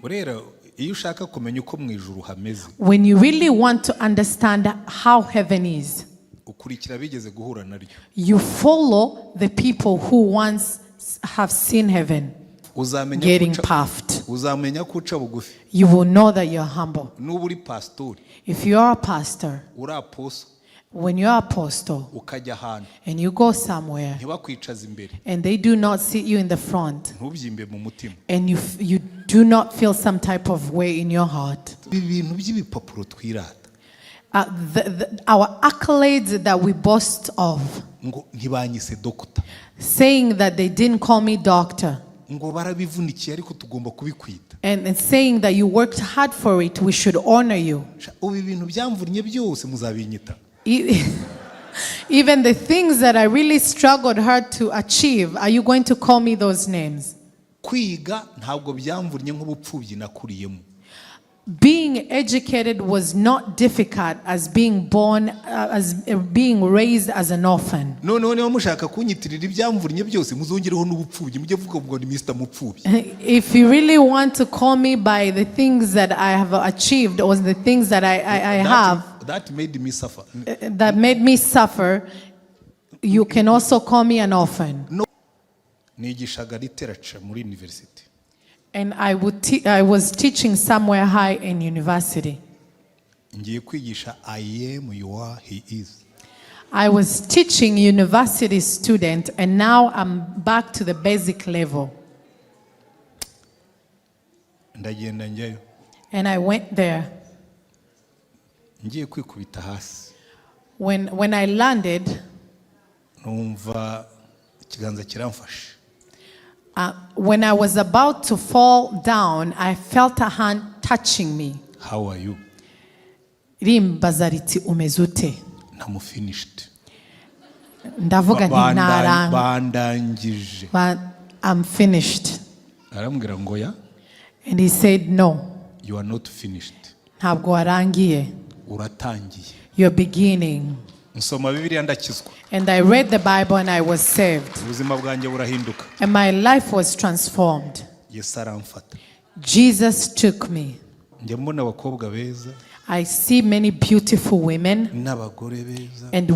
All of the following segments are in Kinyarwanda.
Rero iyo ushaka kumenya uko mu ijuru hameze, When you really want to understand how heaven is, ukurikira abigeze guhura naryo. You follow the people who once have seen heaven Uzamenya getting ko uca- puffed. Uzamenya ko uca bugufi. You will know that you're humble. Nuba uri pasitori, If you are a pastor, uri apostle, when you're apostle ukajya ahantu and you go somewhere ntibakwicaze imbere, and they do not sit you in the front ntubyimbe mu mutima. And you do not feel some type of way in your heart. Ibi bintu by'ibipapuro twirata, Our accolades that we boast of, ngo ntibanyise doctor, saying that they didn't call me doctor, ngo barabivunikiye ariko tugomba kubikwita. and saying that you worked hard for it, we should honor you. Sha, ubu ibintu byamvunnye byose muzabinyita? Even the things that I really struggled hard to achieve, are you going to call me those names? Kwiga ntabwo byamvunnye nk'ubupfubyi nakuriyemo. Being educated was not difficult as being born, as being raised as an orphan. Noneho niba mushaka kunyitirira ibyamvunnye byose, muzongereho n'ubupfubyi, mujye vuga ngo ni Mr Mupfubyi. If you really want to call me by the things that I have achieved or the things that I have That made me suffer. That made me suffer, you can also call me an orphan. Nigishaga literature muri university. And I was teaching somewhere high in university. Ngiye kwigisha "I am, you are, he is." I was teaching university student, and now I'm back to the basic level. Ndagenda njyayo. And I went there. Ngiye kwikubita hasi, When I landed, numva ikiganza kiramfashe. When I was about to fall down, I felt a hand touching me. "How are you?" Rimbaza riti umeze ute? I'm finished. Ndavuga nti naranga. Bandangije. But I'm finished. Arambwira ngo ya. And he said, "No, You are not finished. Ntabwo warangiye. Uratangiye. You're beginning." Nsoma Bibiliya ndakizwa. And I read the Bible and I was saved. Ubuzima bwanjye burahinduka. And my life was transformed. Yesu aramfata. Jesus took me. Njya mbona abakobwa beza I see many beautiful women n'abagore beza, and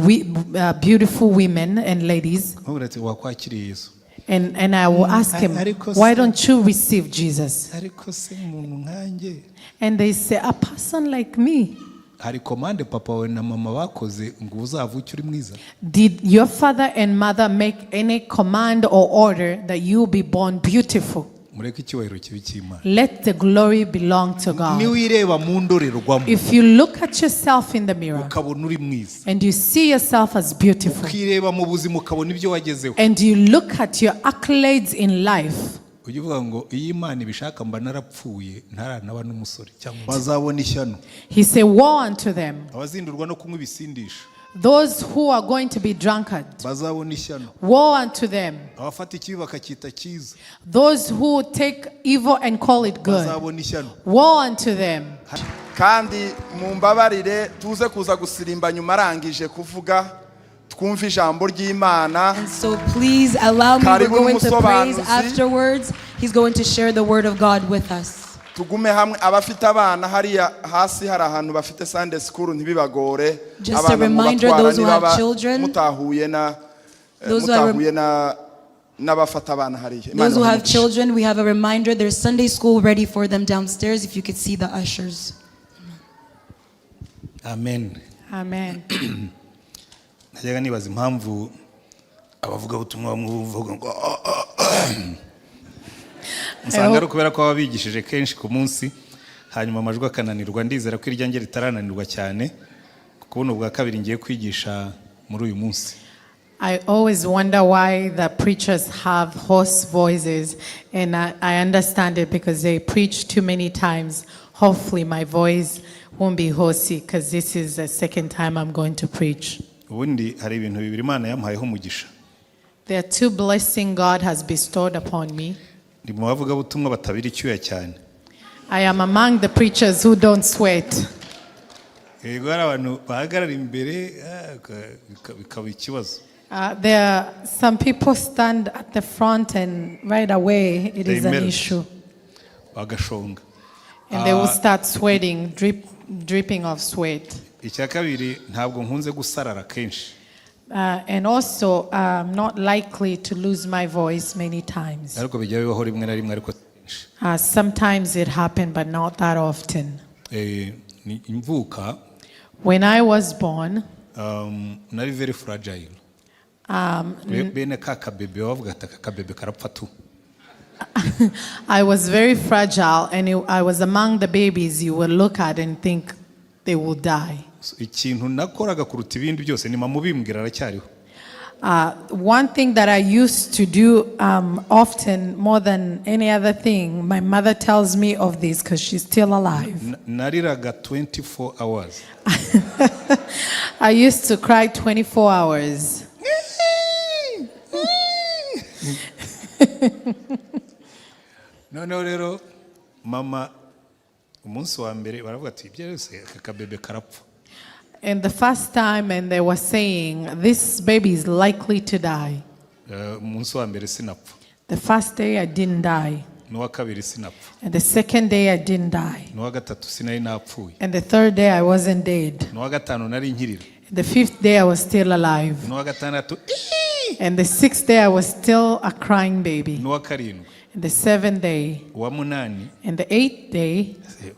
beautiful women and ladies. nkubwira ati wakwakiriye Yesu? And I will ask him, Ariko "Why don't you receive Jesus?" Ariko se umuntu nkanjye? And they say, "A person like me." Hari commande papa wawe na mama bakoze ngo uzavuke uri mwiza? Did your father and mother make any command or order that you be born beautiful? Mureke icyubahiro kibe icy'Imana. Let the glory belong to God. Niwireba mu ndorerwamo, If you look at yourself in the mirror ukabona uri mwiza, and you see yourself as beautiful, ukireba mu buzima ukabona ibyo wagezeho, and you look at your accolades in life, ujye uvuga ngo iyo Imana ibishaka mba narapfuye ntaranaba n'umusore. Cyangwa bazabona ishyano he said, "Woe unto them, abazindurwa no kunywa ibisindisha. Those who are going to be drunkards. Bazabona ishyano Woe unto them, abafata ikibi bakacyita cyiza. Those who take evil and call it good. Bazabona ishyano." Woe unto them." Kandi mumbabarire tuze kuza gusirimba nyuma arangije kuvuga twumve ijambo ry'Imana. And so please allow me, we're Karibu going to praise n'umusobanuzi. Afterwards. He's going to share the word of God with us. Tugume hamwe abafite abana hariya hasi hari ahantu bafite Sunday school ntibibagore. Just a Abana reminder, mubatwara those who have nibaba children, mutahuye na those who are- mutahuye na n'abafata abana hariya. Imana Those who have ibahe umugisha. Children, we have a reminder. There's Sunday school ready for them downstairs, if you could see the ushers. Amen. Amen. Najyaga nibaza impamvu abavugabutumwa bamwe bavuga ngo "Ah, ah, ah." Nsanga ari ukubera ko baba bigishije kenshi ku munsi hanyuma amajwi akananirwa. Ndizera ko iryanjye ritarananirwa cyane kuko buno bwa kabiri ngiye kwigisha muri uyu munsi. I always wonder why the preachers have hoarse voices, and I understand it because they preach too many times. Hopefully, my voice won't be horsey because this is the second time I'm going to preach. Ubundi hari ibintu bibiri Imana yamuhayeho umugisha. There are two blessings God has bestowed upon me. Ndi mu bavugabutumwa batabira icyuya cyane. I am among the preachers who don't sweat. Yego hari abantu bahagarara imbere ah, bikaba ikibazo. There are some people stand at the front and right away it They is an melt. Issue. Bagashonga. And they will start sweating, dripping of sweat. Icya kabiri, ntabwo nkunze gusarara kenshi. And also, I'm not likely to lose my voice many times. Ariko bijya bibaho rimwe na rimwe, ariko kenshi. Sometimes it happened, but not that often. Eh, ni imvuka. When I was born, Nari very fragile. Bene ka kabebe bavuga ati: "Aka kabebe karapfa tu." I was very fragile, and I was among the babies you will look at and think they will die. So, ikintu nakoraga kuruta ibindi byose, ni mama ubimbwira, aracyariho. One thing that I used to do often, more than any other thing, my mother tells me of this because she's still alive. Nariraga 24 hours. I used to cry 24 hours. Noneho rero mama umunsi wa mbere baravuga ati: "Ibyo byose, aka kabebe karapfa." And the first time, and they were saying, "This baby is likely to die." Eh, umunsi wa mbere sinapfa. The first day, I didn't die. N'uwa kabiri sinapfa. And the second day, I didn't die. N'uwa gatatu sinari napfuye. And the third day, I wasn't dead. N'uwa gatanu nari nkirira. And the fifth day, I was still alive. N'uwa gatandatu. And the sixth day, I was still a crying baby. N'uwa karindwi. And the seventh day, Uwa munani. And the eighth day, Eh,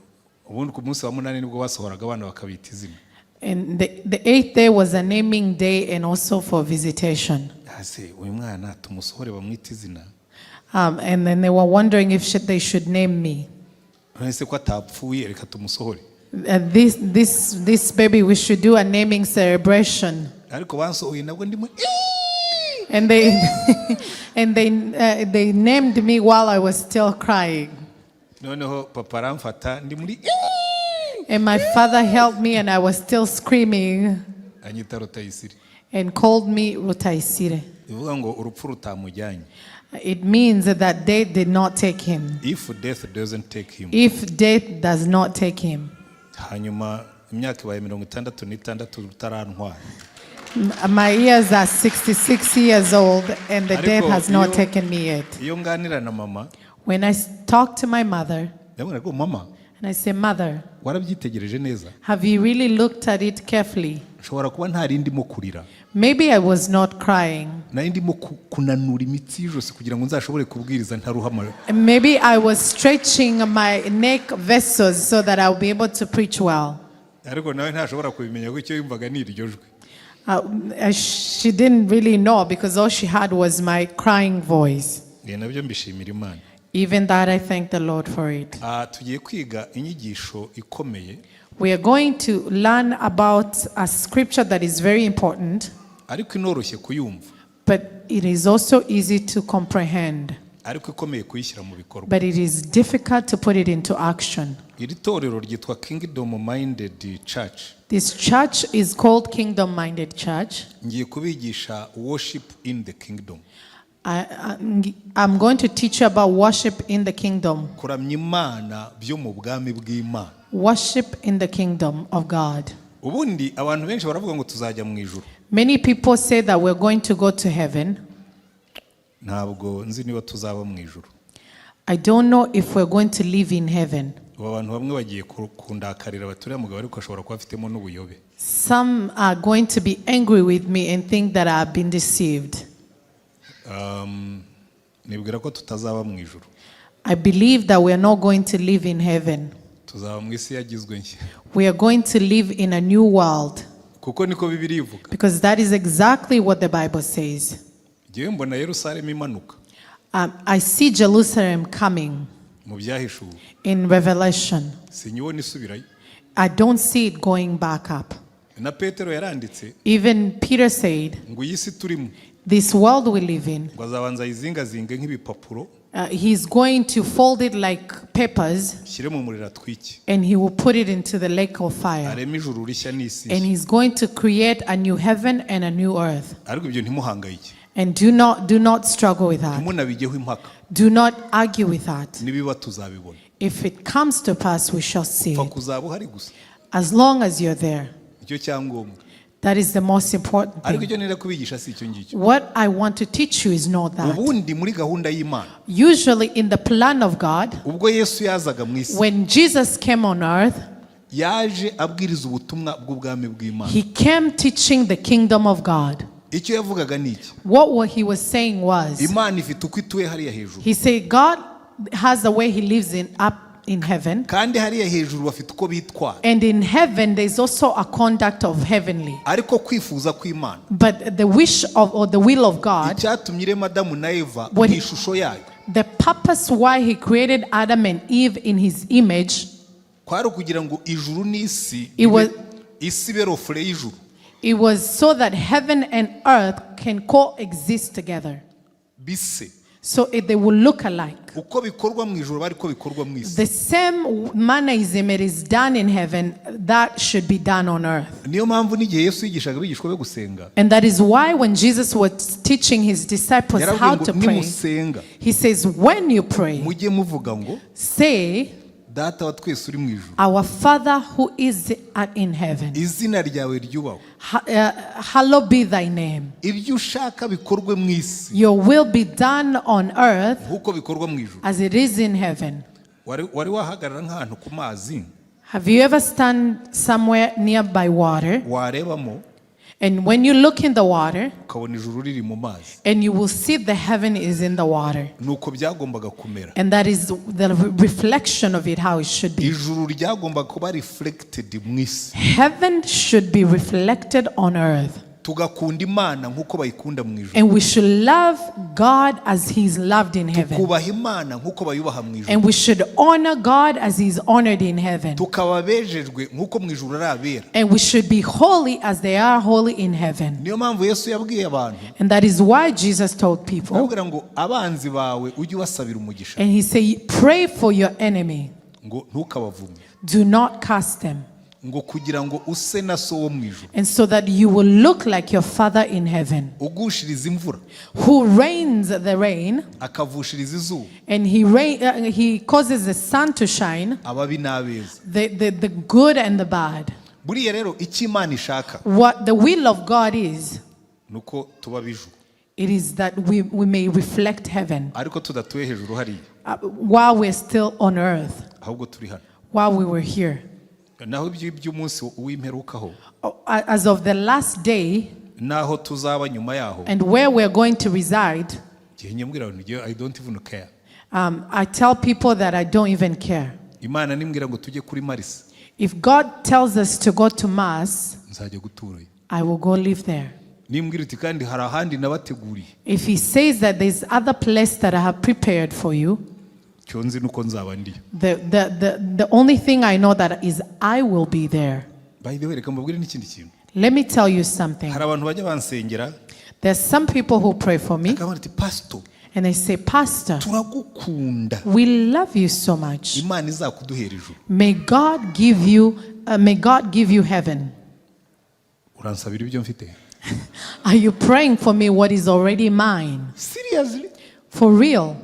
ubundi ku munsi wa munani nibwo basohoraga abana bakabita izina. And the eighth day was a naming day and also for visitation. Hase uyu mwana tumusohore bamwite izina? And then they were wondering if they should name me. None se ko atapfuye, reka tumusohore. This baby, we should do a naming celebration. Ariko bansohoye nabwo ndimo. And they named me while I was still crying. Noneho papa aramfata ndi muri. And my father helped me, and I was still screaming Anyita Rutayisire. And called me Rutaisire. Bivuga ngo urupfu rutamujyanye. It means that death did not take him. If death doesn't take him. If death does not take him. Hanyuma imyaka ibaye 66 rutarantwara. My years are 66 years old, and the death Ariko has not taken me yet. Iyo nganira na mama, When I talk to my mother, ndabona ngo: "Mama, and I say, 'Mother, warabyitegereje neza?" have you really looked at it carefully?" Nshobora kuba ntari ndimo kurira. Maybe I was not crying. Nari ndimo kunanura imitsi y'ijosi kugira ngo nzashobore kubwiriza ntaruhama. Maybe I was stretching my neck vessels so that I'll be able to preach well. Ariko nawe ntashobora kubimenya kuko icyo yumvaga ni iryo jwi. She didn't really know because all she had was my crying voice. Ni nabyo mbishimira Imana. Even that, I thank the Lord for it. Ah, tugiye kwiga inyigisho ikomeye. We are going to learn about a scripture that is very important, Ariko inoroshye kuyumva, but it is also easy to comprehend, ariko ikomeye kuyishyira mu bikorwa. But it is difficult to put it into action. Iri torero ryitwa Kingdom Minded Church. This church is called Kingdom Minded Church. Ngiye kubigisha worship in the kingdom. I'm going to teach you about worship in the kingdom. Kuramya Imana byo mu bwami bw'Imana. Worship in the kingdom of God. Ubundi abantu benshi baravuga ngo tuzajya mu ijuru. Many people say that we're going to go to heaven. Ntabwo nzi niba tuzaba mu ijuru. I don't know if we're going to live in heaven. Ubu abantu bamwe bagiye kundakarira bati: "Uriya mugabo ariko ashobora kuba afitemo n'ubuyobe." Some are going to be angry with me and think that I've been deceived. Nibwira ko tutazaba mu ijuru. I believe that we are not going to live in heaven. Tuzaba mu isi yagizwe nshya. We are going to live in a new world Kuko niko Bibiliya ivuga. Because that is exactly what the Bible says. Ngewe mbona Yerusalemu imanuka I see Jerusalem coming mu Byahishuwe. In Revelation. Sinyibona isubirayo. I don't see it going back up. Na Petero yaranditse Even Peter said, ngo iyi si turimo, "This world we live in, ngo azabanza ayizingazinge nk'ibipapuro, he's going to fold it like papers shyire mu muriro atwike, and he will put it into the lake of fire. Areme ijuru rishya n'isi And nshya." he's going to create a new heaven and a new earth." Ariko ibyo ntimuhangayike. And do not struggle with that. Ntimunabigeho impaka. Do not argue with that. Nibiba tuzabibona. If it comes to pass, we shall see Upfa it. kuzaba uhari gusa. As long as you're there. Nicyo cyangombwa. That is the most important Ariko thing. icyo nenda kubigisha si icyo ngicyo. What I want to teach you is not that. Ubundi muri gahunda y'Imana, Usually, in the plan of God, ubwo Yesu yazaga mu isi, when Jesus came on earth, yaje abwiriza ubutumwa bw'ubwami bw'Imana. he came teaching the kingdom of God. Icyo yavugaga ni iki? What he was saying was, Imana ifite uko ituye hariya hejuru, he said, God has a way he lives in up in heaven. kandi hariya hejuru bafite uko bitwara. And in heaven, there's also a conduct of heavenly. Ariko kwifuza kw'Imana, But the wish of or the will of God, icyatumye irema Adamu na Eva mu ishusho yayo, the purpose why he created Adam and Eve in his image, kwari ukugira ngo ijuru n'isi It was- isi ibe reflet y'ijuru. it was so that heaven and earth can coexist together. Bise. So they will look alike. Uko bikorwa mu ijuru bari ko bikorwa mu isi. The same mannerism it is done in heaven, that should be done on earth. Niyo mpamvu n'igihe Yesu yigishaga abigishwa be gusenga, And that is why when Jesus was teaching his disciples yarababwiye how ngo to pray, nimusenga he says, when you pray, mujye muvuga ngo say, Data wa twese uri mu ijuru, "Our Father who is at in heaven, izina ryawe ryubahwe, hallowed be thy name. Ibyo ushaka bikorwe mu isi Your will be done on earth nk'uko bikorwa mu ijuru. as it is in heaven." Wari wahagarara nk'ahantu ku mazi, Have you ever stand somewhere nearby water, warebamo and when you look in the water, ukabona ijuru riri mu mazi? and you will see the heaven is in the water. Nuko byagombaga kumera. And that is the reflection of it, how it should be. Ijuru ryagombaga kuba reflected mu isi. Heaven should be reflected on earth. Tugakunda Imana nk'uko bayikunda mu ijuru, And we should love God as He is loved in heaven. Tukubaha Imana nk'uko bayubaha mu ijuru, And we should honor God as He is honored in heaven. Tukaba bejejwe nk'uko mu ijuru ari abera. And we should be holy as they are holy in heaven. Niyo mpamvu Yesu yabwiye abantu, And that is why Jesus told people, arababwira ngo abanzi bawe ujye ubasabira umugisha, and He said, "Pray for your enemy, ngo ntukabavume, do not curse them." ngo kugira ngo use na so wo mu ijuru, And so that you will look like your Father in heaven, ugushiriza imvura, who rains the rain, akavushiriza izuba and he causes the sun to shine, ababi n'abeza. the good and the bad. Buriya rero icyo Imana ishaka What the will of God is, ni uko tuba ab'ijuru, it is that we may reflect heaven ariko tudatuye hejuru hariya, while we're still on earth, ahubwo turi hano. while we were here. Naho ibyo by'umunsi w'imperukaho, Oh, as of the last day naho tuzaba nyuma yaho, and where we're going to reside, igihe nyambwira abantu ngewe I don't even care. I tell people that I don't even care. Imana nimbwira ngo tujye kuri Mars, If God tells us to go to Mars, nzajya guturayo. I will go live there. Nimbwira uti kandi hari ahandi nabateguriye, If He says that there's other place that I have prepared for you, icyo nzi nuko nzaba ndiyo. the only thing I know that is I will be there. By the way, reka mbabwire n'ikindi kintu. Let me tell you something. Hari abantu bajya bansengera, There's some people who pray for me bakabona ati pastor, and they say, "Pastor, turagukunda, we love you so much. Imana izakuduhera ijuru. May God give you heaven." Uransabira ibyo mfite? Are you praying for me what is already mine? Seriously? For real.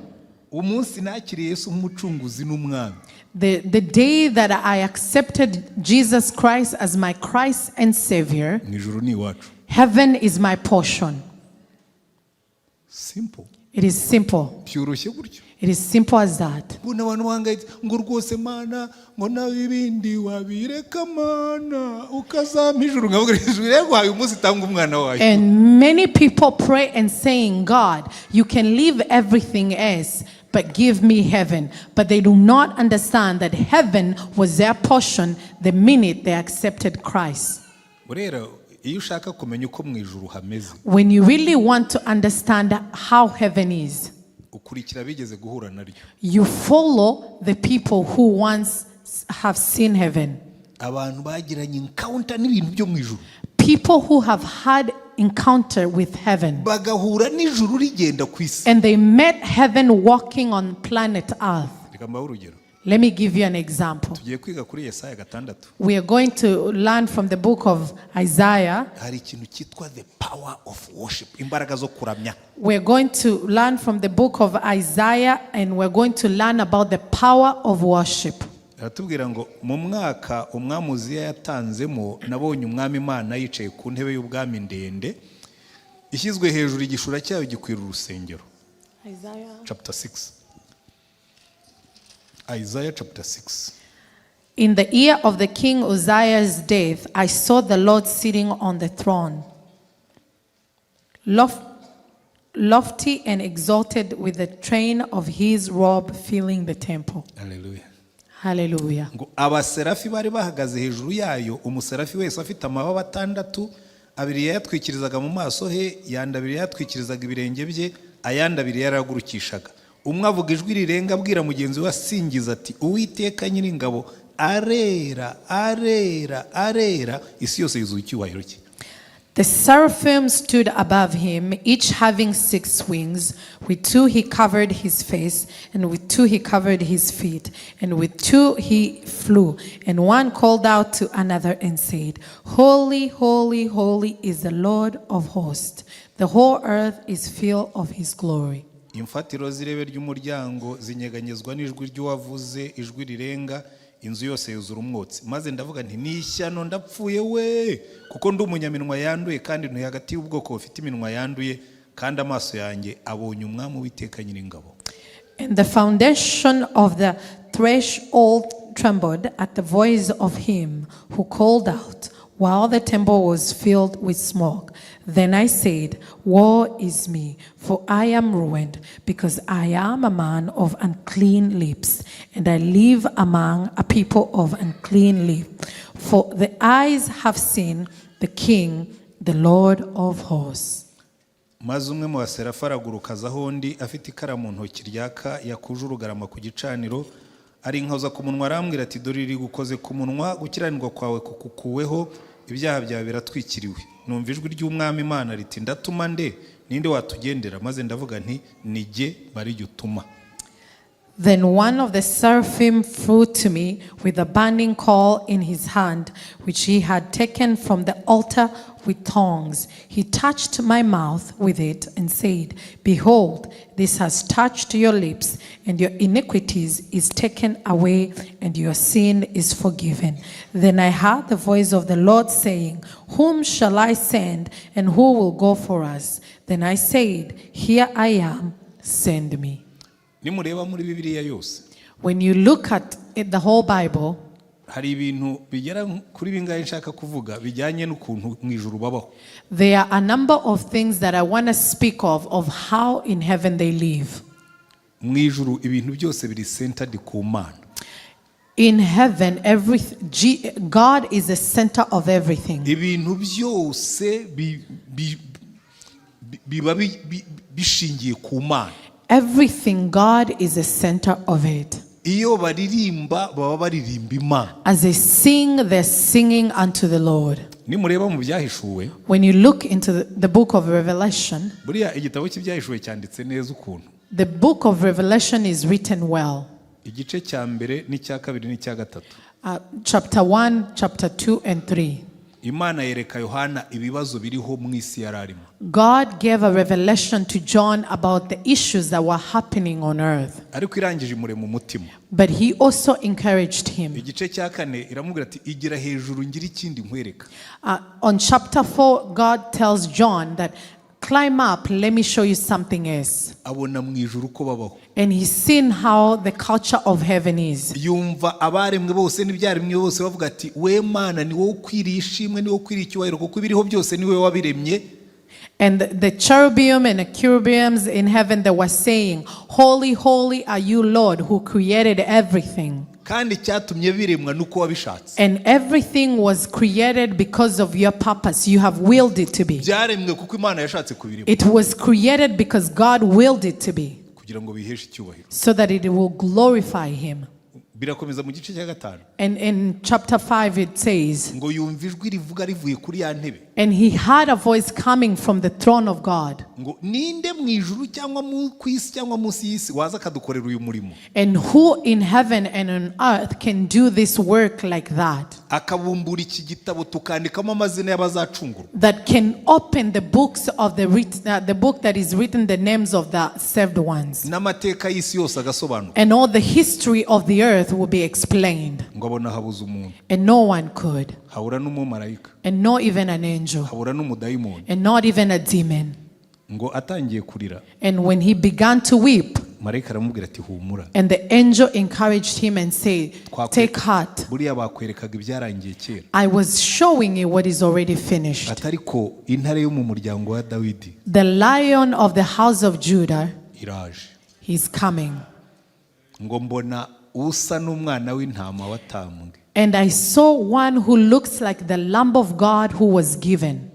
Umunsi nakiriye Yesu nk'umucunguzi n'umwami, The day that I accepted Jesus Christ as my Christ and Savior, mu ijuru ni iwacu. Heaven is my portion. Simple. It is simple. Byoroshye gutyo. It is simple as that. Mbona abantu bahangayitse ngo rwose Mana, ngo nawe ibindi wabireka Mana ukazampa ijuru, nkavuga ijuru yaguhaye umunsi itanga umwana wayo. And many people pray and saying, "God, you can leave everything else, but give me heaven." But they do not understand that heaven was their portion the minute they accepted Christ. Rero iyo ushaka kumenya uko mu ijuru hameze, When you really want to understand how heaven is, ukurikira abigeze guhura naryo. you follow the people who once have seen heaven. Abantu bagiranye encounter n'ibintu byo mu ijuru, People who have had encounter with heaven. Bagahura n'ijuru rigenda ku isi. And they met heaven walking on planet Earth. Reka mbahe urugero. Let me give you an example. Tugiye kwiga kuri Yesaya 6. We are going to learn from the book of Isaiah. Hari ikintu cyitwa the power of worship, imbaraga zo kuramya. We're going to learn from the book of Isaiah and we're going to learn about the power of worship. Aratubwira ngo mu mwaka umwami Uziya yatanzemo, nabonye Umwami Imana yicaye ku ntebe y'ubwami ndende ishyizwe hejuru, igishura cyayo gikwira urusengero. Chapter 6, Isaiah chapter 6. In the year of the king Uzziah's death, I saw the Lord sitting on the throne, lofty and exalted, with the train of his robe filling the temple. Hallelujah. Hallelujah. Ngo abaserafi bari bahagaze hejuru yayo, umuserafi wese afite amababa atandatu, abiri yayatwikirizaga mu maso he, yandi abiri yayatwikirizaga ibirenge bye, ayandi abiri yaragurukishaga. Umwe avuga ijwi rirenga abwira mugenzi we asingiza ati: "Uwiteka Nyiringabo arera, arera, arera, isi yose yuzuye icyubahiro cye." The seraphim stood above him, each having six wings. With two he covered his face, and with two he covered his feet, and with two he flew. And one called out to another and said, "Holy, holy, holy is the Lord of hosts. The whole earth is full of his glory." Imfatiro z'irebe ry'umuryango zinyeganyezwa n'ijwi ry'uwavuze ijwi rirenga, inzu yose yuzura umwotsi. Maze ndavuga nti: "Ni ishyano, ndapfuye we, kuko ndi umunyaminwa yanduye kandi ntuye hagati y'ubwoko bufite iminwa yanduye, kandi amaso yanjye abonye Umwami Uwiteka Nyiringabo." And the foundation of the threshold trembled at the voice of him who called out, while the temple was filled with smoke. Then I said, "Woe is me, for I am ruined, because I am a man of unclean lips, and I live among a people of unclean lips. For the eyes have seen the King, the Lord of hosts." Maze umwe mu baserafi araguruka aza aho ndi afite ikara mu ntoki ryaka yakuje urugarama ku gicaniro, arinkoza ku munwa, arambwira ati: "Dore rigukoze ku munwa, gukiranirwa kwawe kukukuweho, ibyaha byawe biratwikiriwe." Numva ijwi ry'Umwami Imana riti: "Ndatuma nde? Ninde watugendera?" Maze ndavuga nti: "Ni jye, ba ari jye utuma." Then one of the seraphim flew to me with a burning coal in his hand, which he had taken from the altar with tongs. He touched my mouth with it and said, "Behold, this has touched your lips, and your iniquities is taken away, and your sin is forgiven." Then I heard the voice of the Lord saying, "Whom shall I send, and who will go for us?" Then I said, "Here I am, send me." Nimureba muri Bibiliya yose, When you look at it, the whole Bible, hari ibintu bigera kuri bingahe nshaka kuvuga bijyanye n'ukuntu mu ijuru babaho. There are a number of things that I want to speak of how in heaven they live. Mu ijuru ibintu byose biri centered ku Mana. In heaven, God is the center of everything. Ibintu byose biba bishingiye ku Mana. Everything, God is the center of it. Iyo baririmba baba baririmba Imana. As they sing, they're singing unto the Lord. Nimureba mu Byahishuwe, When you look into the book of Revelation, buriya igitabo cy'Ibyahishuwe cyanditse neza ukuntu. The book of Revelation is written well. Igice cya mbere n'icya kabiri n'icya gatatu, Chapter 1, chapter 2, and 3. Imana yereka Yohana ibibazo biriho mu isi yari arimo. God gave a revelation to John about the issues that were happening on earth. Ariko irangije imurema umutima. But he also encouraged him. Igice cya kane iramubwira ati: "Igira hejuru ngire ikindi nkwereka." On chapter 4, God tells John that, "Climb up, let me show you something else." Abona mu ijuru uko babaho. And he's seen how the culture of heaven is. Yumva abaremwe bose n'ibyaremwe bose bavuga ati: "We Mana, ni wowe ukwiriye ishimwe, ni wowe ukwiriye icyubahiro, kuko ibiriho byose ni wowe wabiremye." And the cherubim and the cherubims in heaven, they were saying, "Holy, holy are you, Lord, who created everything." Kandi icyatumye biremwa ni uko wabishatse. And everything was created because of your purpose. You have willed it to be. Byaremwe kuko Imana yashatse kubirema. It was created because God willed it to be, Kugira ngo biheshe icyubahiro. So that it will glorify Him. Birakomeza mu gice cya gatanu. And in chapter 5, it says, Ngo yumva ijwi rivuga rivuye kuri ya ntebe. And he heard a voice coming from the throne of God. Ngo ninde mu ijuru cyangwa mu ku isi cyangwa munsi y'isi waza akadukorera uyu murimo? And who in heaven and on earth can do this work like that? Akabumbura iki gitabo tukandikamo amazina y'abazacungurwa. That can open the books of the writ- the book that is written the names of the saved ones. N'amateka y'isi yose agasobanuka. And all the history of the earth will be explained. Ngo abona habuze umuntu. And no one could. Habura n'umumarayika. And not even an angel. Habura n'umudayimoni. And not even a demon. Ngo atangiye kurira, And when he began to weep, marayika aramubwira ati humura. And the angel encouraged him and said, "Take heart. Buriya bakwerekaga ibyarangiye kera. I was showing you what is already finished." Ati ariko intare yo mu muryango wa Dawidi The Lion of the house of Judah, iraje. He's coming. Ngo mbona usa n'umwana w'intama watambwe. And I saw one who looks like the Lamb of God who was given.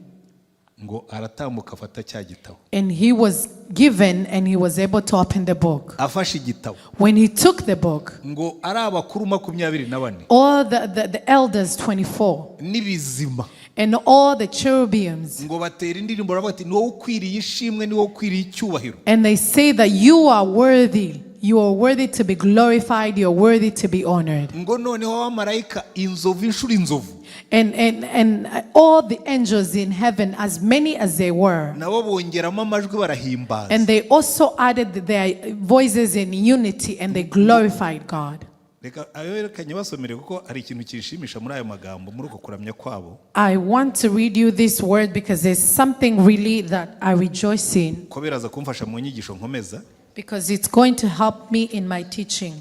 Ngo aratambuka afata cya gitabo. And he was given and he was able to open the book. Afashe igitabo, When he took the book, ngo ari abakuru 24 all the elders 24 n'ibizima and all the cherubims, ngo batera indirimbo baravuga ati ni wowe ukwiriye ishimwe, ni wowe ukwiriye icyubahiro. And they say that you are worthy. You are worthy to be glorified. You are worthy to be honored. Ngo noneho abamarayika inzovu inshuro inzovu And all the angels in heaven, as many as they were, nabo bongeramo amajwi barahimbaza. and they also added their voices in unity and they glorified God. Reka ayo reka nyabasomere kuko hari ikintu kishimisha muri ayo magambo muri uko kuramya kwabo. I want to read you this word because there's something really that I rejoice in, ko biraza kumfasha mu nyigisho nkomeza. Because it's going to help me in my teaching.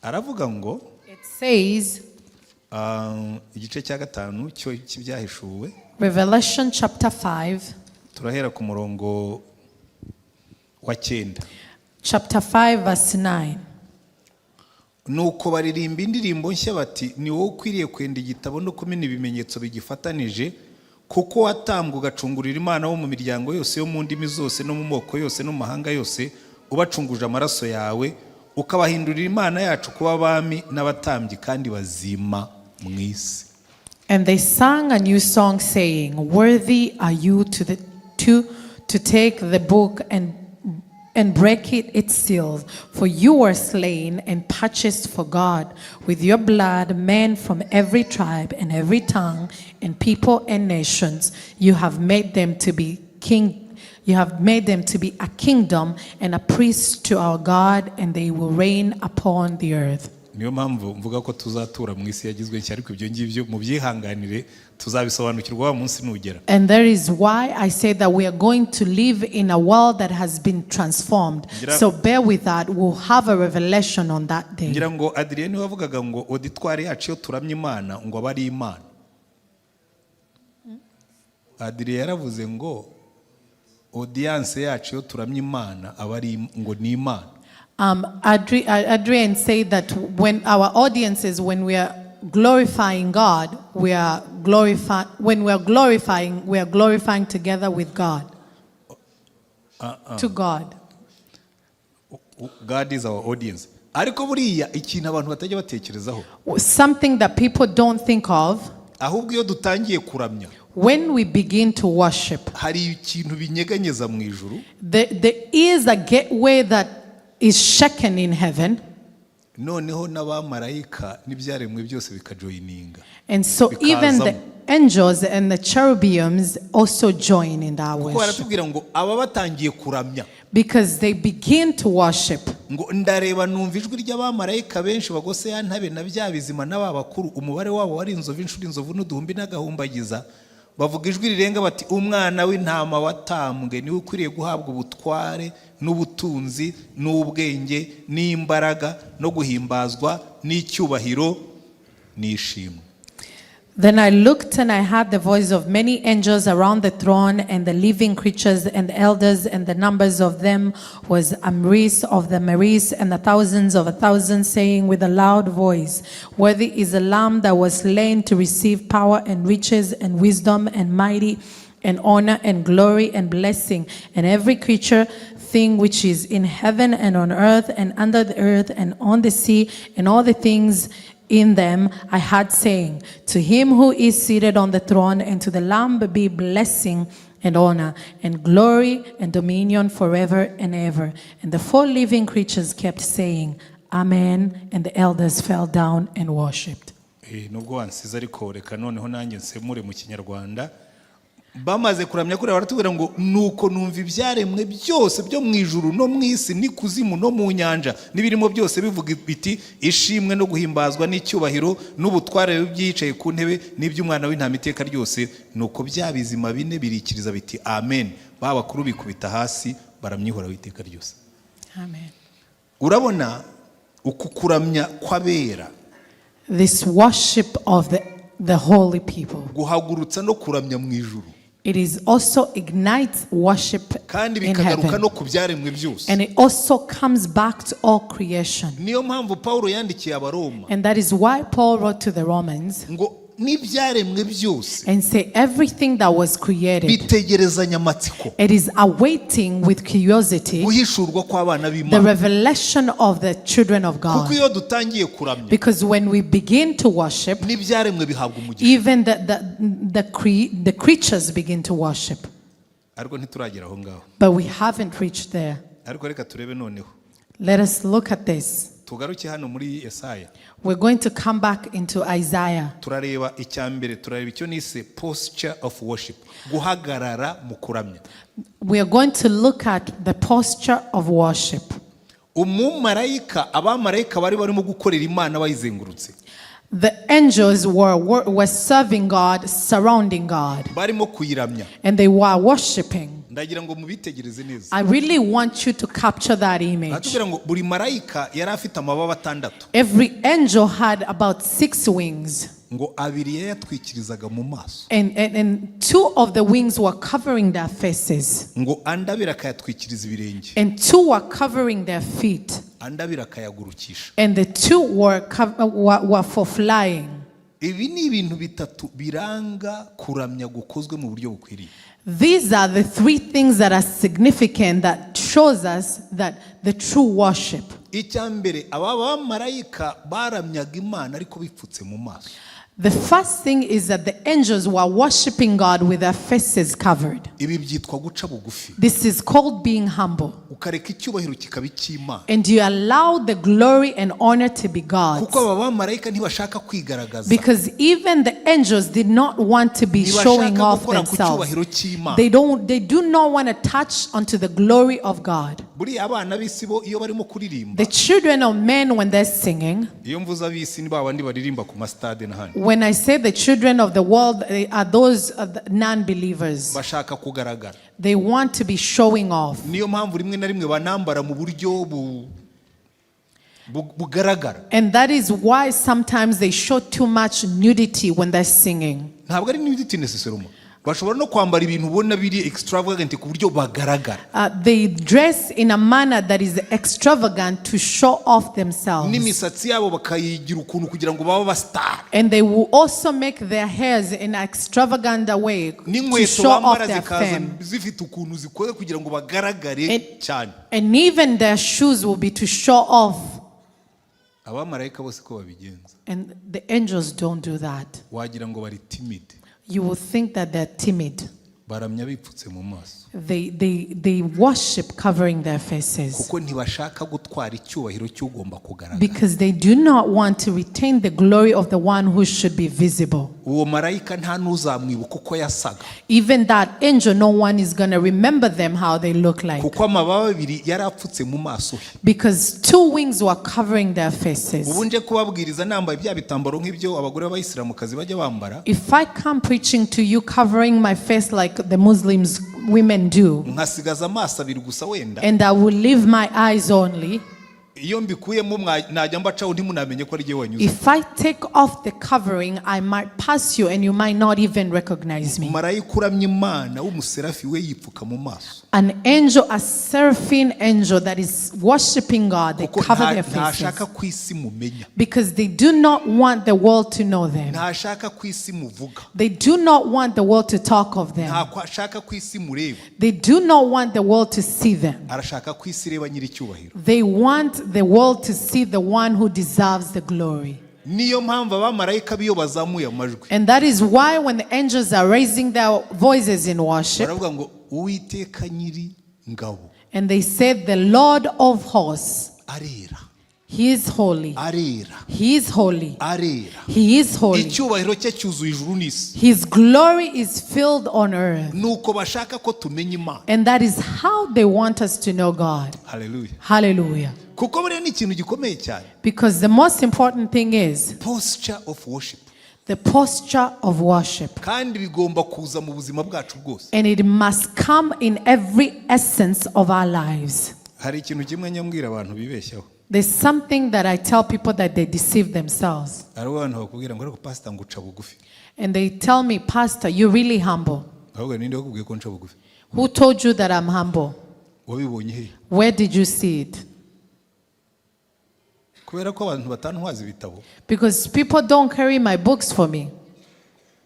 Aravuga ngo It says, igice cya gatanu cyo cy'Ibyahishuwe, Revelation chapter 5, turahera ku murongo wa cyenda. Chapter 5, verse 9. Nuko baririmba indirimbo nshya bati ni wowe ukwiriye kwenda igitabo no kumena ibimenyetso bigifatanije kuko watambwe ugacungurira Imana wo mu miryango yose yo mu ndimi zose no mu moko yose no mu mahanga yose ubacunguje amaraso yawe ukabahindurira Imana yacu kuba abami n'abatambyi kandi bazima mu isi. And they sang a new song, saying, "Worthy are you to take the book and break its seals, for you were slain and purchased for God with your blood men from every tribe and every tongue and people and nations. You have made them to be king. You have made them to be a kingdom and a priest to our God, and they will reign upon the earth." Niyo mpamvu mvuga ko tuzatura mu isi yagizwe nshya ariko ibyo ngibyo mubyihanganire tuzabisobanukirwa wa munsi nugera. And that is why I say that we are going to live in a world that has been transformed. So bear with that. We'll have a revelation on that day. Ngira ngo Adrien niwe wavugaga ngo auditoire yacu iyo turamya Imana ngo aba ari Imana. Adrien yaravuze ngo audience yacu iyo turamya Imana aba ari ngo ni Imana. Adrian said that when our audiences, when we are glorifying God, when we are glorifying together with God. To God. God is our audience. Ariko buriya ikintu abantu batajya batekerezaho, Something that people don't think of, ahubwo iyo dutangiye kuramya, when we begin to worship, hari ikintu binyeganyeza mu ijuru. there is a gateway that is shaken in heaven. Noneho n'abamarayika n'ibyaremwe byose bikajoininga. And so even the Bikazamo. Angels and the cherubims also join in that Kuko worship. baratubwira ngo aba batangiye kuramya. Because they begin to worship. Ngo ndareba numva ijwi ry'abamarayika benshi bagose ya ntabe na bya bizima n'aba bakuru umubare wabo wari inzovu inshuro inzovu n'uduhumbi n'agahumbagiza bavuga ijwi rirenga bati umwana w'intama watambwe niwe ukwiriye guhabwa ubutware n'ubutunzi n'ubwenge n'imbaraga no guhimbazwa n'icyubahiro n'ishimwe. Then I looked and I heard the voice of many angels around the throne and the living creatures and the elders, and the numbers of them was a myriads of the myriads and the thousands of a thousand, saying with a loud voice, "Worthy is the Lamb that was slain to receive power and riches and wisdom and mighty and honor and glory and blessing, and every creature thing which is in heaven and on earth and under the earth and on the sea and all the things in them, I heard saying, 'To him who is seated on the throne and to the Lamb be blessing and honor and glory and dominion forever and ever." And the four living creatures kept saying, "Amen." And the elders fell down and worshipped. Nubwo wansize, ariko reka noneho nanjye nsemure mu Kinyarwanda. Bamaze kuramya kuriya, baratubwira ngo: "Nuko numva ibyaremwe byose byo mu ijuru no mu isi n'ikuzimu no mu nyanja n'ibirimo byose bivuga biti: 'Ishimwe no guhimbazwa n'icyubahiro n'ubutware by'iyicaye ku ntebe n'iby'Umwana w'Intama iteka ryose.' Nuko bya bizima bine birikiriza biti: 'Amen.' Ba bakuru bikubita hasi, baramya Uhoraho iteka ryose." Amen. Urabona uku kuramya kw'abera, This worship of the holy people, guhagurutsa no kuramya mu ijuru, it is also ignites worship kandi in bikagaruka heaven. No ku byaremwe byose. And it also comes back to all creation. Niyo mpamvu Pawulo yandikiye Abaroma And that is why Paul wrote to the Romans ngo n'ibyaremwe byose and say everything that was created, bitegerezanya amatsiko it is awaiting with curiosity guhishurwa kw'abana the b'Imana. Revelation of the children of Kuko God. iyo dutangiye kuramya, Because when we begin to worship, n'ibyaremwe bihabwa umugisha. Even the creatures begin to worship. Ariko ntituragera aho ngaho. But we haven't reached there. Ariko reka turebe noneho. Let us look at this. Tugaruke hano muri Yesaya. We're going to come back into Isaiah. Turareba icya mbere, turareba icyo nise posture of worship, guhagarara mu kuramya. We are going to look at the posture of worship. Umumarayika, abamarayika bari barimo gukorera Imana bayizengurutse. The angels were serving God, surrounding God, Barimo kuyiramya. And they were worshiping. Ndagira ngo mubitegereze neza. I really want you to capture that image. Aratubwira ngo buri marayika yari afite amababa atandatu. Every angel had about six wings, Ngo abiri yayatwikirizaga mu maso, and two of the wings were covering their faces, ngo andi abiri akayatwikiriza ibirenge, and two were covering their feet, andi abiri akayagurukisha. And the two were for flying. Ibi ni ibintu bitatu biranga kuramya gukozwe mu buryo bukwiriye. These are the three things that are significant that shows us that the true worship. Icya mbere, aba bamarayika baramyaga Imana ariko bipfutse mu maso. The first thing is that the angels were worshiping God with their faces covered. Ibi byitwa guca bugufi. This is called being humble. Ukareka icyubahiro kikaba icy'Imana. And you allow the glory and honor to be God's. Kuko aba bamarayika ntibashaka kwigaragaza. Because even the angels did not want to be showing Ntibashaka off gukora ku themselves. cyubahiro cy'Imana. They do not want to touch onto the glory of God. Buriya abana b'isi bo, iyo barimo kuririmba, The children of men, when they're singing, iyo mvuze ab'isi, ni ba bandi baririmba ku masitade n'ahandi, when I say the children of the world, they are those of the non-believers. Bashaka kugaragara. They want to be showing off. Niyo mpamvu rimwe na rimwe banambara mu buryo bugaragara. And that is why sometimes they show too much nudity when they're singing. Ntabwo ari nudity necessarily, bashobora no kwambara ibintu ubona biri extravagant ku buryo bagaragara. They dress in a manner that is extravagant to show off themselves. N'imisatsi yabo bakayigira ukuntu kugira ngo babe abasitari. And they will also make their hairs in an extravagant way to N'inkweto show off bambara their zikaza fame. zifite ukuntu zikoze kugira ngo bagaragare cyane. And even their shoes will be to show off. Abamarayika bose ko babigenza. And the angels don't do that. Wagira ngo bari timid. You will think that they're timid. Baramya bipfutse mu maso. They worship covering their faces Kuko ntibashaka gutwara icyubahiro cy'ugomba kugaragara. Because they do not want to retain the glory of the one who should be visible. Uwo marayika nta n'uzamwibuka uko yasaga. Even that angel, no one is going to remember them how they look like. Kuko amababa abiri yari apfutse mu maso he. Because two wings were covering their faces. Ubu nje kubabwiriza nambaye bya bitambaro nk'ibyo abagore b'abayisilamukazi bajya bambara, If I come preaching to you covering my face like the Muslims women do, nkasigaza amaso abiri gusa wenda, and I will leave my eyes only, iyo mbikuyemo najya mbacaho ntimunamenye ko ari jye wanyuze. If I take off the covering, I might pass you and you might not even recognize me. Marayika uramya Imana w'umuserafi we yipfuka mu maso. An angel, a seraphim angel that is worshiping God, they Kuko cover their faces ntashaka ko isi mumenya. Because they do not want the world to know them. Ntashaka ko isi muvuga. They do not want the world to talk of them. Ntashaka ko isi mureba. They do not want the world to see them. Arashaka ko isi ireba nyir'icyubahiro. They want the world to see the one who deserves the glory. Niyo mpamvu abamarayika biyo bazamuye amajwi, And that is why when the angels are raising their voices in worship, baravuga ngo Uwiteka nyiri ngabo and they said, "The Lord of hosts, arera, He is holy. arera, He is holy. arera. He is holy. Icyubahiro cye cyuzuye ijuru n'isi." His glory is filled on earth." Nuko bashaka ko tumenya Imana. And that is how they want us to know God. Haleluya. Hallelujah. Kuko buriya ni ikintu gikomeye cyane, Because the most important thing is posture of worship, the posture of worship. Kandi bigomba kuza mu buzima bwacu bwose. And it must come in every essence of our lives. Hari ikintu kimwe nyambwira abantu bibeshyaho. There's something that I tell people that they deceive themselves. Hari abantu bakubwira ngo ariko pasita ngo uca bugufi. And they tell me, "Pastor, you're really humble." Ahubwo ninde wakubwiye ko nca bugufi? Who told you that I'm humble? Wabibonye he? Where did you see it? Kubera ko abantu batantwaza ibitabo. Because people don't carry my books for me.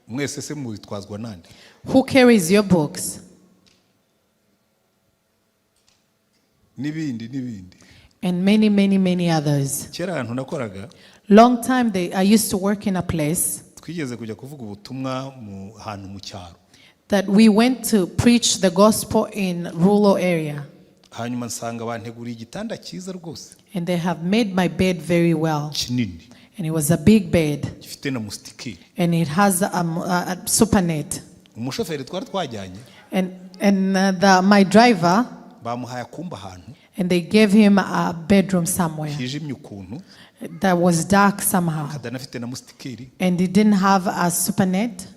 Mwese se mubitwazwa nande? Who carries your books? N'ibindi n'ibindi. And many, many, many others. Kera ahantu nakoraga, Long time I used to work in a place twigeze kujya kuvuga ubutumwa mu hantu mu cyaro. That we went to preach the gospel in rural area. Hanyuma nsanga banteguriye igitanda cyiza rwose, And they have made my bed very well. kinini, And it was a big bed. Gifite na moustiquaire. And it has a super net. Umushoferi twari twajyanye, And my driver, bamuhaye akumba ahantu and they gave him a bedroom somewhere hijimye ukuntu, that was dark somehow. kadanafite na moustiquaire. And he didn't have a super net.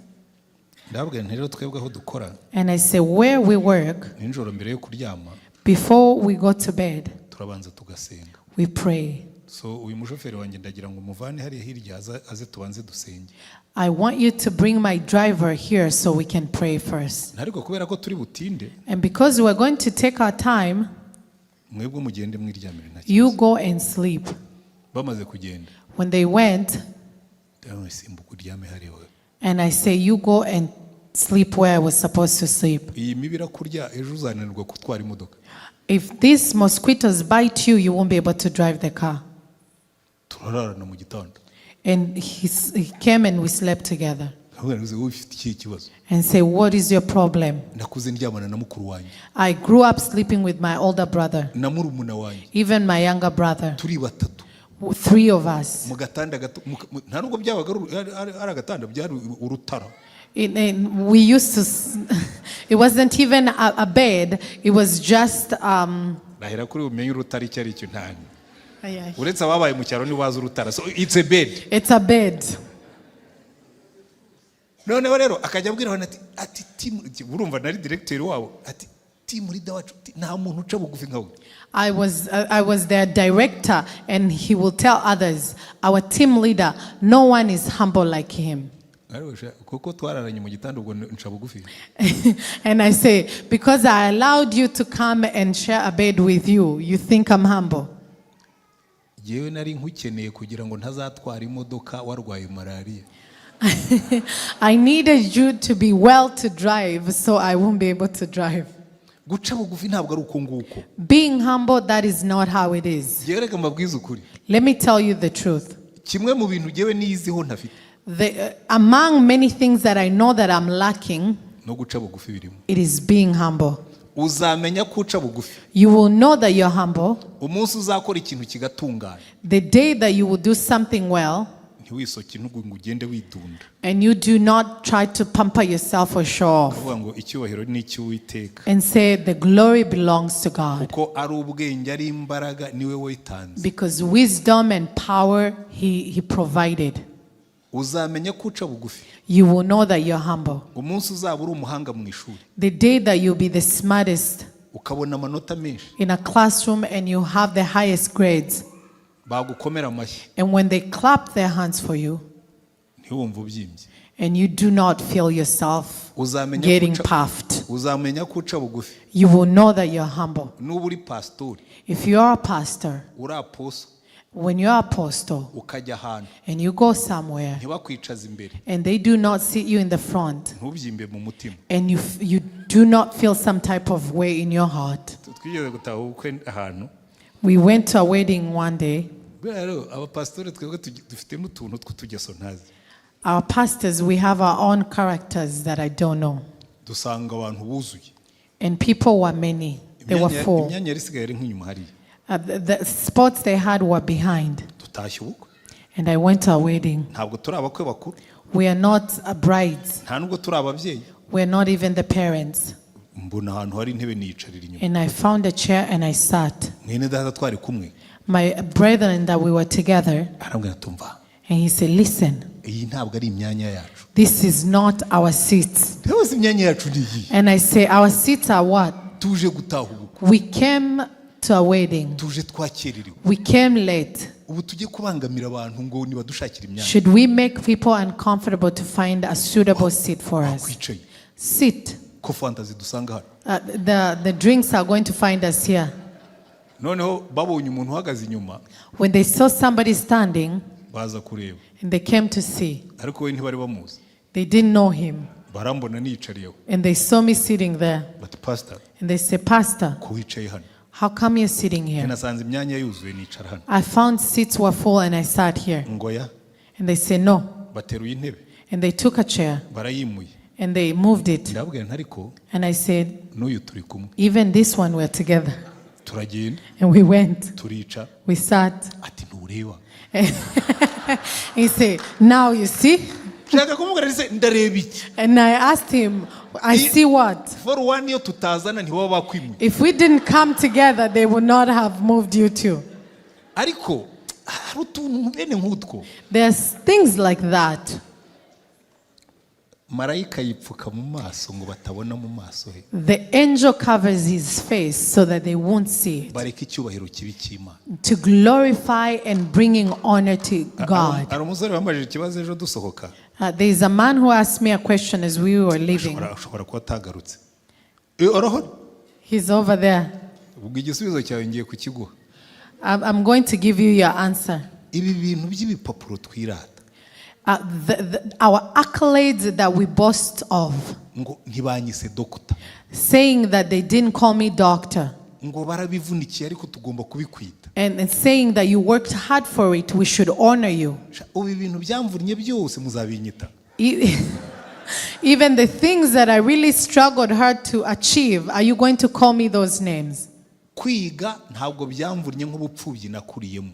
Ndababwira nti rero twebwe aho dukora, And I say, where we work, nijoro mbere yo kuryama, before we go to bed, turabanza tugasenga. We pray. So uyu mushoferi wanjye ndagira ngo umuvane hariya hirya aze, aze tubanze dusenge. I want you to bring my driver here so we can pray first. Ariko kubera ko turi butinde, And because we're going to take our time, mwebwe mugende mwiryamire nta you kibazo. go and sleep. Bamaze kugenda, When they went, ndabona simbuka uryame hariya wowe. And I say, "You go and sleep where I was supposed to sleep." Iyi mibi irakurya ejo uzananirwa gutwara imodoka. If these mosquitoes bite you, you won't be able to drive the car. Turararana mu gitondo. And he came and we slept together. Ndavuga nti, wowe ufite ikihe kibazo? And say, "What is your problem?" Nakuze ndyamana na mukuru wanjye, I grew up sleeping with my older brother, na murumuna wanjye, even my younger brother, turi batatu three of us. Mu gatanda gato nta nubwo byabaga ari agatanda, byari urutara. We used to, it wasn't even a bed, it was just, Nahera kuri bumenye urutara icyo ari cyo ntani uretse ababaye mu cyaro ntibazi urutara. So it's a bed. It's a bed. Noneho rero akajya abwira abantu ati team, urumva nari directeur wabo, ati team leader wacu ati, nta muntu uca bugufi nkawe. I was their director, and he will tell others, "Our team leader, no one is humble like him." Ariko sha, kuko twararanye mu gitanda ubwo nca bugufi? And I say, "Because I allowed you to come and share a bed with you, you think I'm humble?" Yewe nari nkukeneye kugira ngo ntazatwara imodoka warwaye malariya. I needed you to be well to drive so I won't be able to drive. Guca bugufi ntabwo ari uko nguko. Being humble, that is not how it is. Yewe reka mbabwize ukuri. Let me tell you the truth. Kimwe mu bintu ngewe niyiziho ntafite, Among many things that I know that I'm lacking, no guca bugufi birimo. It is being humble. Uzamenya ko uca bugufi You will know that you're humble umunsi uzakora ikintu kigatungana, the day that you will do something well ntiwisoke intugu ngo ugende widunda, and you do not try to pamper yourself or show off uvuga ngo icyubahiro ni icy'Uwiteka, and say the glory belongs to God. Kuko ari ubwenge ari imbaraga niwe witanze. Because wisdom and power he provided. Uzamenya ko uca bugufi You will know that you're humble umunsi uzaba uri umuhanga mu ishuri, the day that you'll be the smartest ukabona amanota menshi, in a classroom and you have the highest grades. Bagukomera amashyi, And when they clap their hands for you ntiwumve ubyimbye. And you do not feel yourself Uzamenya getting ko uca- puffed, uzamenya ko uca bugufi you will know that you're humble. Nuba uri pasitori, If you are a pastor, uri apostle, when you are apostle ukajya ahantu, and you go somewhere ntibakwicaze imbere, and they do not sit you in the front ntubyimbe mu mutima. And you do not feel some type of way in your heart. Twigeze gutaha ubukwe ahantu. We went to a wedding one day. Buriya rero abapasitori twebwe dufite n'utuntu tw'utugeso ntazi. Our pastors, we have our own characters that I don't know. Dusanga abantu buzuye. And people were many. They were full. Imyanya yari isigaye ari nk'inyuma hariya. The spots they had were behind. Dutashye ubukwe. And I went to a wedding. Ntabwo turi abakwe bakuru. We are not brides. Nta nubwo turi ababyeyi. We are not even the parents. Mbona ahantu hari intebe niyicarira inyuma. And I found a chair and I sat. Mwene data twari kumwe My brethren that we were together, arambwira tumva, and he said, "Listen, iyi ntabwo ari imyanya yacu. This is not our seats." Rwose imyanya yacu ni iyi? And I say, "Our seats are what?" Tuje gutaha ubukwe. We came to a wedding. Tuje twakererewe. We came late. Ubu tujye kubangamira abantu ngo nibadushakire imyanya? Should we make people uncomfortable to find a suitable seat for us? Wakwicaye. Sit. Ko fanta zidusanga hano. The drinks are going to find us here. Noneho babonye umuntu uhagaze inyuma, When they saw somebody standing, baza kureba. And they came to see, Ariko we ntibari bamuzi. They didn't know him. Barambona niyicariyeho. And they saw me sitting there. Bati pastor, And they said, "Pastor, ko wicaye hano? How come you're sitting here?" Nasanze imyanya yuzuye nicara hano. I found seats were full and I sat here. Ngo ya. And they said, "No." Bateruye intebe. And they took a chair Barayimuye. And they moved it. Ndababwira nti ariko And I said, n'uyu turi kumwe. "Even this one, we're together." Turagenda. And we went. Turicara. We sat. Ati ntureba. He said, "Now you see?" Nshaka kumubwira nti se ndareba iki? And I asked him, "I see what?" For one, iyo tutazana ntibaba bakwimuye. If we didn't come together, they would not have moved you two. Ariko hari utuntu bene nk'utwo. There's things like that. Marayika yipfuka mu maso ngo batabona mu maso he. The angel covers his face so that they won't see it. Bareka icyubahiro kibe icy'Imana. To glorify and bringing honor to God. Hari umusore wambajije ikibazo ejo dusohoka. There is a man who asked me a question as we were leaving. Ashobora kuba atagarutse. Arahari. He's over there. Ubwo igisubizo cyawe ngiye kukiguha. I'm going to give you your answer. Ibi bintu by'ibipapuro twirata, Our accolades that we boast of, ngo ntibanyise doctor, saying that they didn't call me doctor, ngo barabivunikiye ariko tugomba kubikwita, and saying that you worked hard for it, we should honor you. Sha, ubu ibintu byamvunnye byose muzabinyita? Even the things that I really struggled hard to achieve, are you going to call me those names? Kwiga ntabwo byamvunnye nk'ubupfubyi nakuriyemo.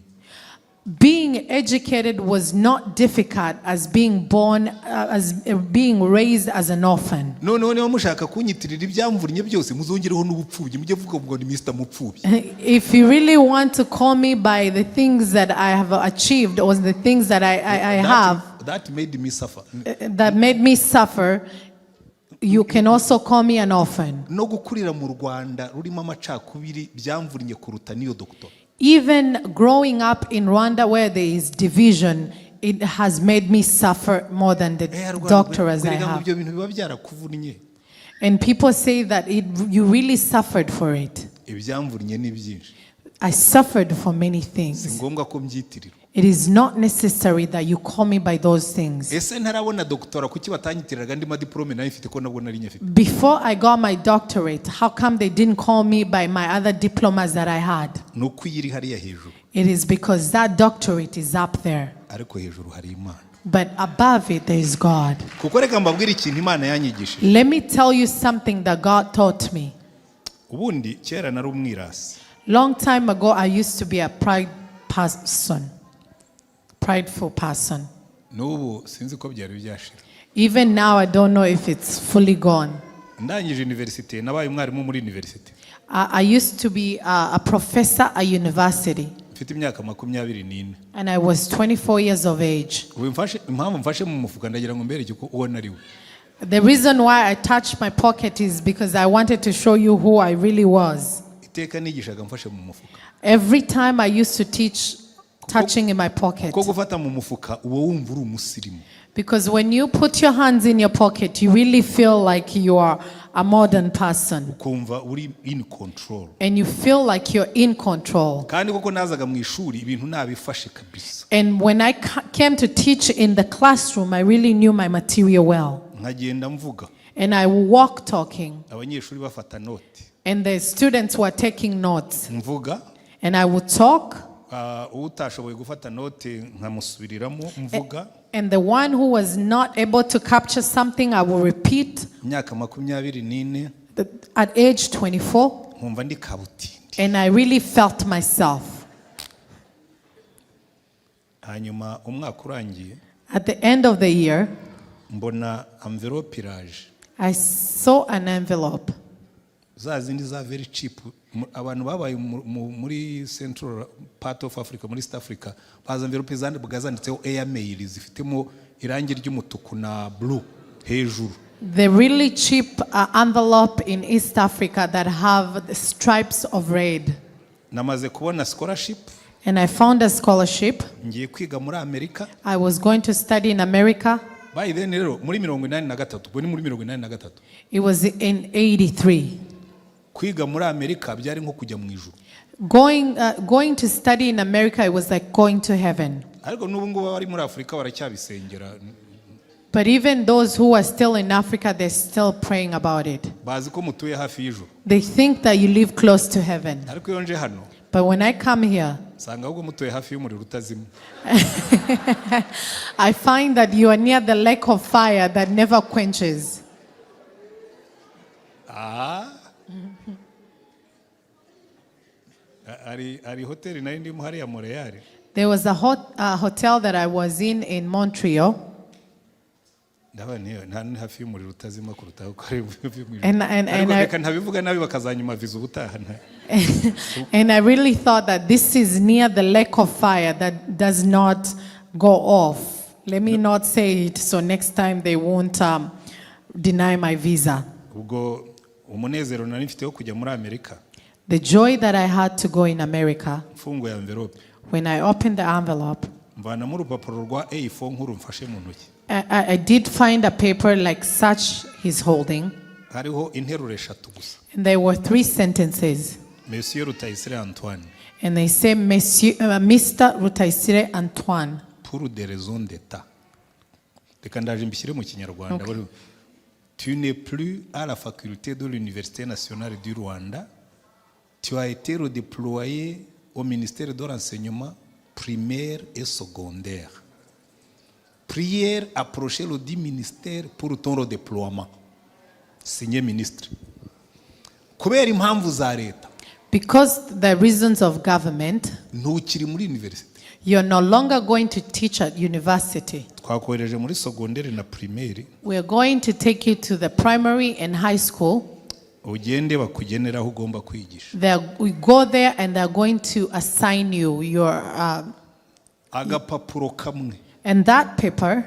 Being educated was not difficult as being born, as being raised as an orphan. Noneho niba mushaka kunyitirira ibyamvunnye byose muzongereho n'ubupfubyi mujye vuga ngo ni Mr Mupfubyi. If you really want to call me by the things that I have achieved or the things that I have That made me suffer. That made me suffer, you can also call me an orphan. No gukurira mu Rwanda rurimo amacakubiri byamvunnye kuruta n'iyo doctorat. Even growing up in Rwanda where there is division, it has made me suffer more than the doctorates I ngo have. ibyo bintu biba byarakuvunnye. And people say that you really suffered for it. Ibyamvunnye ni byinshi. I suffered for many Si things. ngombwa ko mbyitirirwa. It is not necessary that you call me by those things. Ese ntarabona doctorat kuki batanyitiriraga andi madiporome nayo mfite ko nabwo nari nyafite? Before I got my doctorate, how come they didn't call me by my other diplomas that I had? Ni uko iyi iri hariya hejuru. It is because that doctorate is up there. Ariko hejuru hari Imana. But above it, there is God. Kuko reka mbabwire ikintu Imana yanyigishije. Let me tell you something that God taught me. Ubundi kera nari umwirasi. Long time ago, I used to be a pride person, prideful person. N'ubu sinzi ko byari byashira. Even now, I don't know if it's fully gone. Ndangije université nabaye umwarimu muri université. I used to be a professor at university, Mfite imyaka 24. And I was 24 years of age. Ubu mfashe impamvu mfashe mu mufuka ndagira ngo mbereke ko uwo nari we. The reason why I touched my pocket is because I wanted to show you who I really was. Iteka nigishaga mfashe mu mufuka. Every time I used to teach, touching in my pocket. Kuko gufata mu mufuka uba wumva uri umusirimu. Because when you put your hands in your pocket, you really feel like you are a modern person. Ukumva uri in control. And you feel like you're in control. Kandi koko nazaga mu ishuri ibintu nabifashe kabisa. And when I came to teach in the classroom, I really knew my material well. Nkagenda mvuga. And I would walk talking. Abanyeshuri bafata note. And the students were taking notes. Mvuga. And I would talk. Ah, utashoboye gufata note nkamusubiriramo mvuga. And the one who was not able to capture something, I will repeat. Imyaka 24. At age 24, Nkumva ndi kabutindi. And I really felt myself. Hanyuma umwaka urangiye, At the end of the year, mbona envelope iraje. I saw an envelope. Za zindi za very cheap. Abantu babaye muri central part of Africa, muri East Africa, baza envelope zandibwaga zanditseho airmail, zifitemo irangi ry'umutuku na blue hejuru. The really cheap envelope in East Africa that have the stripes of red. Namaze kubona scholarship. And I found a scholarship. Ngiye kwiga muri Amerika. I was going to study in America. By then rero muri 83, ubwo ni muri 83. It was in 83. Kwiga muri Amerika byari nko kujya mu ijuru. Going to study in America, it was like going to heaven. Ariko n'ubu ngubu abari muri Afurika baracyabisengera. But even those who are still in Africa, they're still praying about it. Bazi ko mutuye hafi y'ijuru. They think that you live close to heaven. Ariko iyo nje hano, But when I come here, nsanga ahubwo mutuye hafi y'umuriro utazima. I find that you are near the lake of fire that never quenches. Ah. Hari hoteli nari ndimo hariya Montreal. There was a hotel that I was in Montreal. Ndabona niyo nta ni hafi y'umuriro utazima kuruta uko ari hafi y'umuriro. And Ariko reka ntabivuga nabi bakazanyuma viza ubutaha And I really thought that this is near the lake of fire that does not go off. Let me not say it so next time they won't deny my visa. Ubwo umunezero nari mfite wo kujya muri Amerika, The joy that I had to go in America, mfunguye envelope, when I opened the envelope, mvanamo urupapuro rwa A4 nkuru mfashe mu ntoki. I did find a paper like such he's holding, Hariho interuro eshatu gusa. And there were three sentences. Monsieur Rutayisire Antoine, And they say, Monsieur, Mr. Rutayisire Antoine, pour des raisons d'État, reka ndaje mbishyire mu Kinyarwanda. Tu n'es plus à la faculté de l'Université nationale du Rwanda. Tu as été redéployé au ministère de l'Enseignement primaire et secondaire. Prière approcher le dit ministère pour ton redéploiement. Signé ministre. Kubera impamvu za leta, Because the reasons of government, ntukiri muri université. You're no longer going to teach at university. Twakohereje muri secondaire na primaire. We are going to take you to the primary and high school. Ugende bakugenera aho ugomba kwigisha. We go there and they're going to assign you your. Agapapuro kamwe And that paper,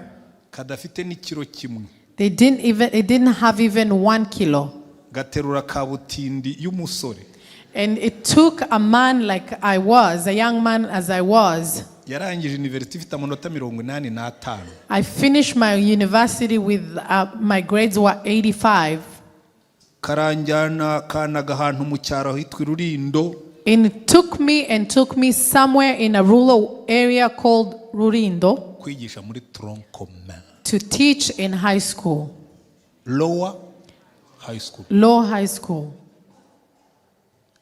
kadafite n'ikiro kimwe, they didn't even, it didn't have even 1 kilo. Gaterura kabutindi y'umusore. And it took a man like I was, a young man as I was. Yarangije university ifite amanota 85. I finished my university with my grades were 85. Karanjyana kanaga ahantu mu cyaro hitwa Rurindo. And it took me and took me somewhere in a rural area called Rurindo Kwigisha muri tronc commun, to teach in high school, lower high school. Low high school.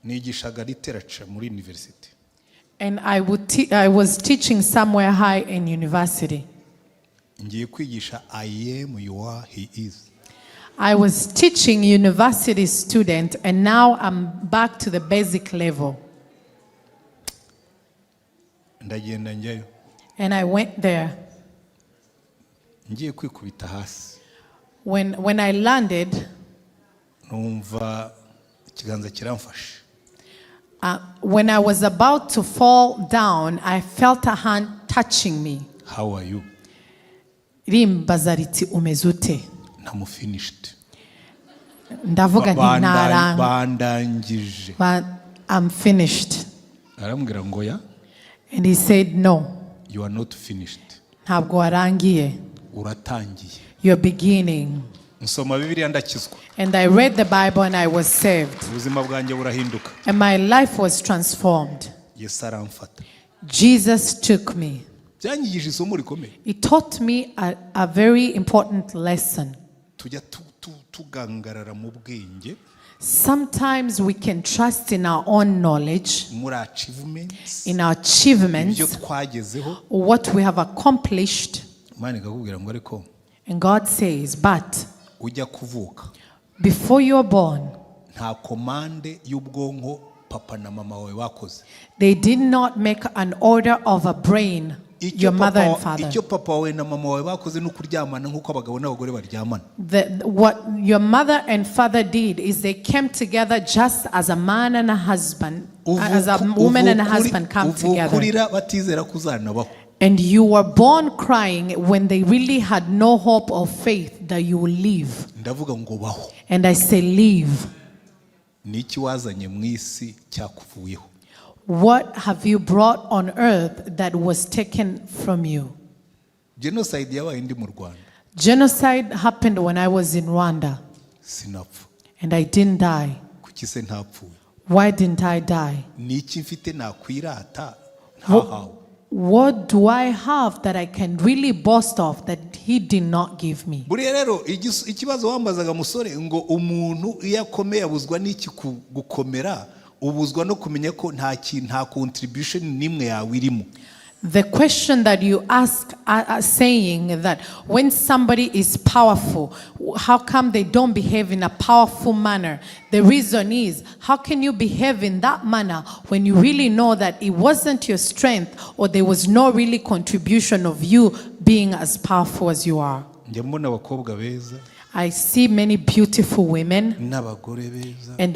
Nigishaga literature muri university. And I was teaching somewhere high in university. Ngiye kwigisha I am, you are, he is. I was teaching university student, and now I'm back to the basic level. Ndagenda njyayo. And I went there. Ngiye kwikubita hasi, When I landed, numva ikiganza kiramfashe. When I was about to fall down, I felt a hand touching me. "How are you?" Rimbaza riti umeze ute? I'm finished. Ndavuga nti naranga. Bandangije. But I'm finished. Arambwira ngo ya. And he said, "No, You are not finished. Ntabwo warangiye. Uratangiye. You're beginning." Nsoma Bibiliya ndakizwa. And I read the Bible and I was saved. Ubuzima bwanjye burahinduka. And my life was transformed. Yesu aramfata. Jesus took me. Byanyigishije isomo rikomeye. It taught me a very important lesson. Tujya tugangarara mu bwenge. Sometimes we can trust in our own knowledge, muri achievements, in our achievements, ibyo twagezeho. What we have accomplished. Imana ikakubwira ngo ariko And God says, but ujya kuvuka, before you're born, nta commande y'ubwonko papa na mama wawe bakoze. they did not make an order of a brain, Icyo your mother papa, and father. icyo papa wawe na mama wawe bakoze ni ukuryamana nk'uko abagabo n'abagore baryamana. What your mother and father did is they came together just as a man and a husband, as a woman and a husband come together. Uvuka urira batizera ko uzanabaho. And you were born crying when they really had no hope or faith that you will live. Ndavuga ngo baho. And I say, live. Ni iki wazanye mu isi cyakuvuyeho? What have you brought on earth that was taken from you? Genocide yabaye ndi mu Rwanda. Genocide happened when I was in Rwanda, Sinapfa. And I didn't die. Kuki se ntapfuye? Why didn't I die? Ni iki mfite nakwirata ntahawe? What do I have that I can really boast of that he did not give me? Buriya rero ikibazo wambazaga, musore, ngo umuntu iyo akomeye abuzwa n'iki gukomera, ubuzwa no kumenya ko nta kintu, nta contribution n'imwe yawe irimo. The question that you ask, saying that when somebody is powerful, how come they don't behave in a powerful manner? The reason is, how can you behave in that manner when you really know that it wasn't your strength or there was no really contribution of you being as powerful as you are? Njya mbona abakobwa beza I see many beautiful women n'abagore beza, and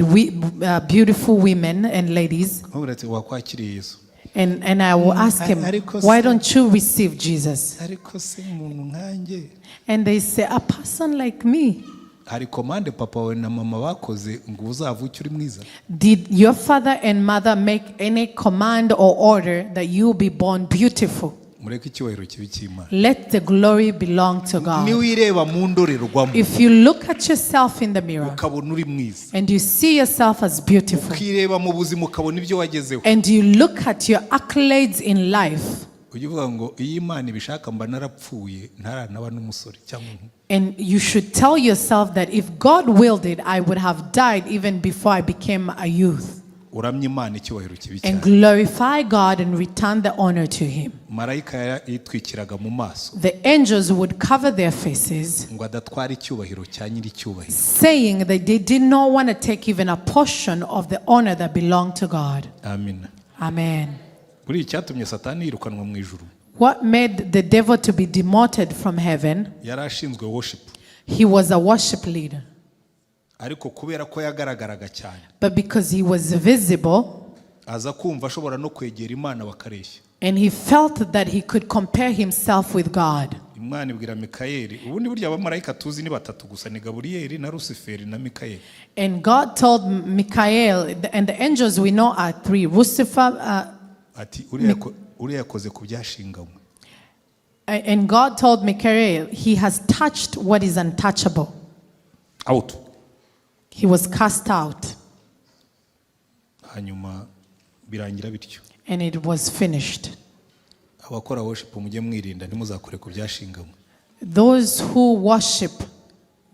beautiful women and ladies. nkubwira ati wakwakiriye Yesu? And I will ask him, Ariko "Why don't you receive Jesus?" Ariko se umuntu nkanjye? And they say, "A person like me." Hari commande papa wawe na mama bakoze ngo uzavuke uri mwiza? Did your father and mother make any command or order that you be born beautiful? Mureke icyubahiro kibe icy'Imana. Let the glory belong to God. Niwireba mu ndorerwamo, If you look at yourself in the mirror ukabona uri mwiza, and you see yourself as beautiful, ukireba mu buzima ukabona ibyo wagezeho, and you look at your accolades in life, ujye uvuga ngo iyo Imana ibishaka mba narapfuye ntaranaba n'umusore cyangwa inkumi. And you should tell yourself that if God willed it, I would have died even before I became a youth. Uramye Imana, icyubahiro kibe And cyane. glorify God and return the honor to Him. Marayika yitwikiraga mu maso The angels would cover their faces, ngo adatwara icyubahiro cya nyir'icyubahiro. Saying that they did not want to take even a portion of the honor that belonged to God. Amina. Amen. Buriya icyatumye Satani yirukanwa mu ijuru, What made the devil to be demoted from heaven? Yari ashinzwe worship. He was a worship leader. Ariko kubera ko yagaragaraga cyane, But because he was visible, aza kumva ashobora no kwegera Imana bakareshya. And he felt that he could compare himself with God. Imana ibwira Mikayeli, ubundi burya abamarayika tuzi ni batatu gusa, ni Gaburiyeli na Rusiferi na Mikayeli. And God told Michael, and the angels we know are three: Lucifer, Ati uriya yakoze ku byashinganywe. And God told Michael, he has touched what is untouchable. Out. He was cast out, Hanyuma birangira bityo. And it was finished. Abakora worship, mujye mwirinda ntimuzakore ku byashinganywe. Those who worship,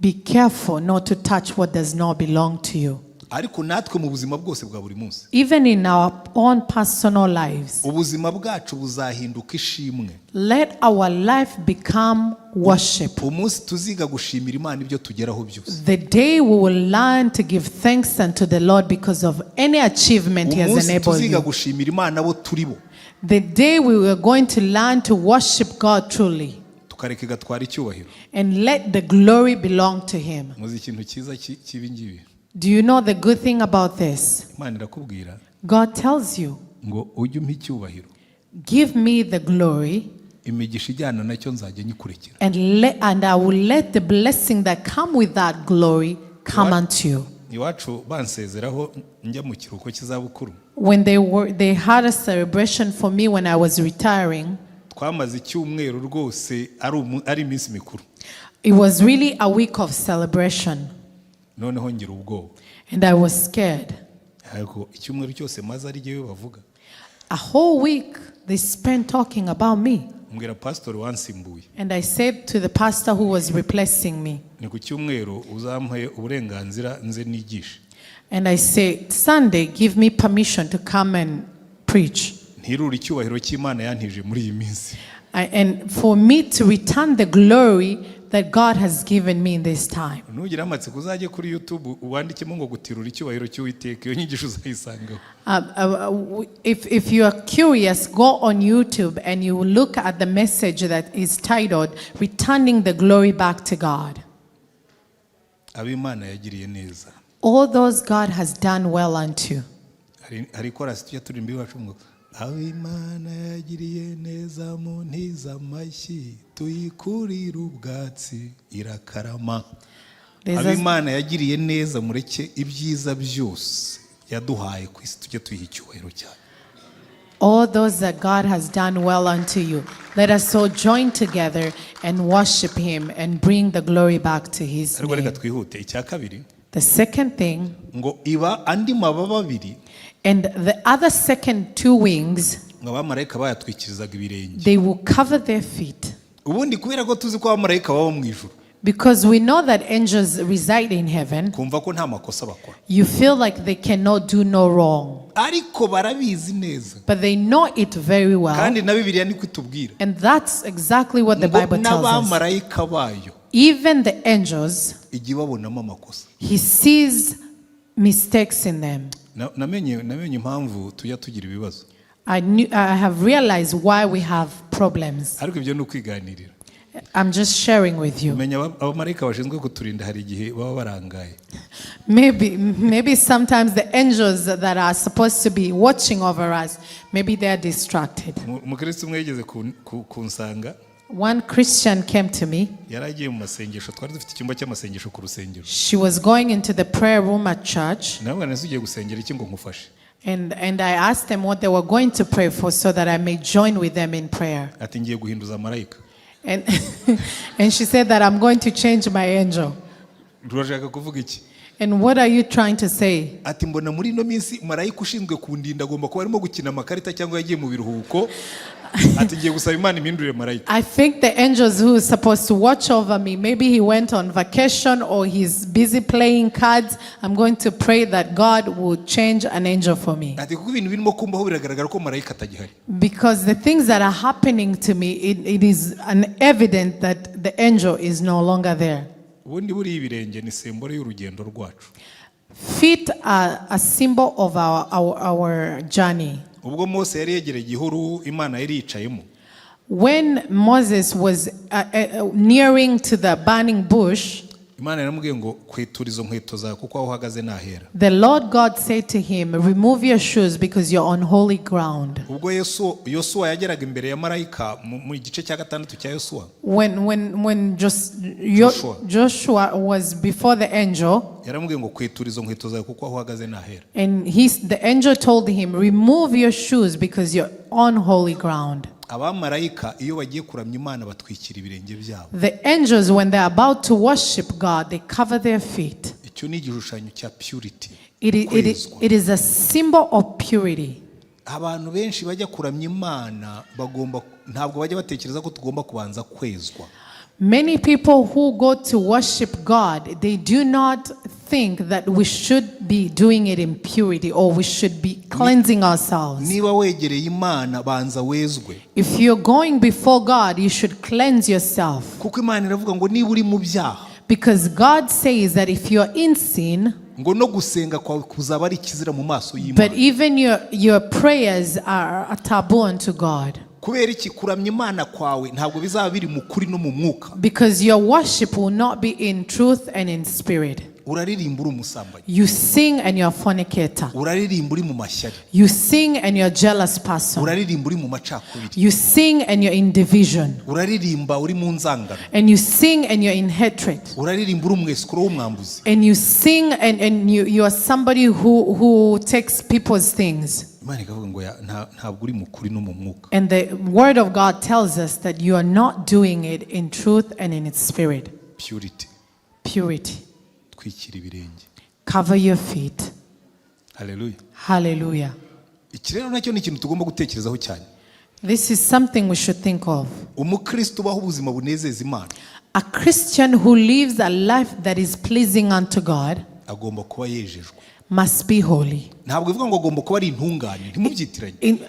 be careful not to touch what does not belong to you. Ariko natwe mu buzima bwose bwa buri munsi, Even in our own personal lives, ubuzima bwacu buzahinduka ishimwe let our life become worship. Umunsi tuziga gushimira Imana ibyo tugeraho byose, The day we will learn to give thanks unto the Lord because of any achievement He has umunsi enabled tuziga you. gushimira Imana abo turi bo, The day we are going to learn to worship God truly tukareka igatwara icyubahiro. And let the glory belong to Him. Muzi ikintu cyiza cy'ibi ngibi? Do you know the good thing about this? Imana irakubwira God tells you, ngo ujye umpa icyubahiro, "Give me the glory, imigisha ijyana nacyo nzajya nyikurekera. and I will let the blessing that come with that glory come What? unto you." Iwacu bansezeraho njya mu kiruhuko cy'izabukuru, When they had a celebration for me when I was retiring. Twamaze icyumweru rwose ari iminsi mikuru. It was really a week of celebration, Noneho ngira ubwoba. And I was scared. Ariko icyumweru cyose maze ari jyewe bavuga. A whole week they spent talking about me. Mbwira pasitori wansimbuye, And I said to the pastor who was replacing me, ni ku cyumweru uzampe uburenganzira nze nigishe. And I say, "Sunday, give me permission to come and preach." Ntirure icyubahiro cy'Imana yantije muri iyi minsi. And for me to return the glory that God has given me in this time. Nugira amatsiko uzajye kuri YouTube wandikemo ngo gutirura icyubahiro cy'Uwiteka, iyo nyigisho uzayisangaho. If you are curious, go on YouTube and you will look at the message that is titled "Returning the Glory Back to God." Ab'Imana yagiriye neza. All those God has done well unto. Hari korasi tujya turirimba iwacu ngo ab'Imana yagiriye neza mu ntiza amashyi tuyikurire ubwatsi irakarama. There's a, Ab'Imana yagiriye neza mureke ibyiza byose yaduhaye ku isi tujye tuyiha icyubahiro cyane. All those that God has done well unto you. Let us all join together and worship Him and bring the glory back to His Ariko reka name. twihute icya kabiri. The second thing, Ngo iba andi mababa abiri and the other second two wings, ngo abamarayika bayatwikirizaga ibirenge. They will cover their feet. Ubundi kubera ko tuzi ko abamarayika baba mu ijuru, Because we know that angels reside in heaven, kumva ko nta makosa bakora. You feel like they cannot do no wrong. Ariko barabizi neza. But they know it very well. Kandi na Bibiliya niko itubwira. And that's exactly what the Ngo Bible tells us. n'abamarayika bayo Even the angels, ijya ibabonamo amakosa. He sees mistakes in them. Namenye impamvu tujya tugira ibibazo. I have realized why we have problems. Ariko ibyo ni ukwiganirira. I'm just sharing with you. Umenya abamarayika bashinzwe kuturinda hari igihe baba barangaye. Maybe sometimes the angels that are supposed to be watching over us, maybe they are distracted. Umukristo umwe yigeze kunsanga. One Christian came to me. Yari agiye mu masengesho, twari dufite icyumba cy'amasengesho ku rusengero. She was going into the prayer room at church, Nawe nese ugiye gusengera iki ngo nkufashe? and I asked them what they were going to pray for so that I may join with them in prayer. Ati ngiye guhinduza marayika. And she said that I'm going to change my angel. Turashaka kuvuga iki? And what are you trying to say? Ati mbona muri ino minsi marayika ushinzwe kundinda agomba kuba arimo gukina amakarita cyangwa yagiye mu biruhuko. Ati ngiye gusaba Imana impindurire marayika. I think the angels who is supposed to watch over me, maybe he went on vacation or he's busy playing cards. I'm going to pray that God will change an angel for me. Ati kuko ibintu birimo kumbaho biragaragara ko marayika atagihari. Because the things that are happening to me, it is an evident that the angel is no longer there. Ubundi buriya ibirenge ni symbole y'urugendo rwacu. Feet are a symbol of our journey. Ubwo Mose yari yegereye igihuru Imana yari yicayemo, When Moses was nearing to the burning bush, Imana yaramubwiye ngo kwetura izo nkweto zawe kuko aho uhagaze nahera. The Lord God said to him, "Remove your shoes because you're on holy ground." Ubwo Yesu Yosuwa yageraga imbere ya marayika mu gice cya gatandatu cya Yosuwa, When Joshua. Joshua was before the angel, yaramubwiye ngo kwetura izo nkweto zawe kuko aho uhagaze nahera. and the angel told him, "Remove your shoes because you're on holy ground." Abamarayika iyo bagiye kuramya Imana batwikira ibirenge byabo. The angels, when they're about to worship God, they cover their feet. Icyo ni igishushanyo cya purity. It, Kwezwa. it is a symbol of purity. Abantu benshi bajya kuramya Imana bagomba ntabwo bajya batekereza ko tugomba kubanza kwezwa. Many people who go to worship God, they do not think that we should be doing it in purity or we should be cleansing ourselves. Niba wegereye Imana banza wezwe. If you're going before God, you should cleanse yourself. Kuko Imana iravuga ngo niba uri mu byaha, Because God says that if you're in sin, ngo no gusenga kwawe kuzaba ari ikizira mu maso but y'Imana. Even your prayers are a taboo unto God. Kubera iki? Kuramya Imana kwawe ntabwo bizaba biri mu kuri no mu mwuka. Because your worship will not be in truth and in spirit. Uraririmba uri umusambanyi. You sing and you're a fornicator. Uraririmba uri mu mashyari. You sing and you're a jealous person. Uraririmba uri mu macakubiri. You sing and you're in division. Uraririmba uri mu nzangano. And you sing and you're in hatred. Uraririmba uri umwesikoro w'umwambuzi. And you sing and you are somebody who takes people's things. Imana ikavuga ngo ntabwo uri mu kuri no mu mwuka. And the word of God tells us that you are not doing it in truth and in its spirit. Purity. Purity. Twikira ibirenge. Cover your feet. Haleluya. Hallelujah. Iki rero nacyo ni ikintu tugomba gutekerezaho cyane. This is something we should think of. Umukristo ubaho ubuzima bunezeza Imana A Christian who lives a life that is pleasing unto God, Agomba kuba yejejwe. Must be holy. Ntabwo bivuga ngo agomba kuba ari intungane, ntimubyitiranye.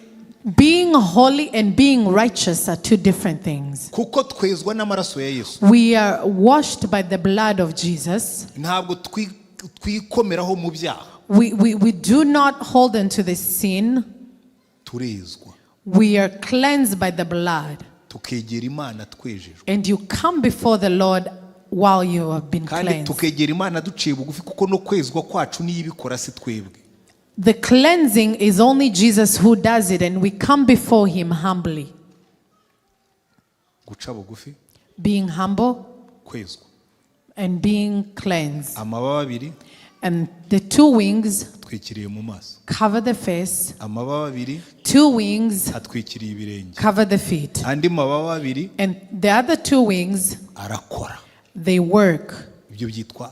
Being holy and being righteous are two different things. Kuko twezwa n'amaraso ya Yesu. We are washed by the blood of Jesus. Ntabwo twikomeraho mu byaha. We do not hold onto the sin. Turezwa. We are cleansed by the blood. Tukegera Imana twejejwe. And you come before the Lord while you have been Kandi cleansed. tukegera Imana duciye bugufi, kuko no kwezwa kwacu niyo ibikora, si twebwe. The cleansing is only Jesus who does it, and we come before him humbly. Guca bugufi. Being humble Kwezwa. And being cleansed. Amababa abiri And the two wings atwikiriye mu maso. Cover the face, Amababa abiri two wings atwikiriye ibirenge. Cover the feet. Andi mababa abiri And the other two wings, arakora. They work. Ibyo byitwa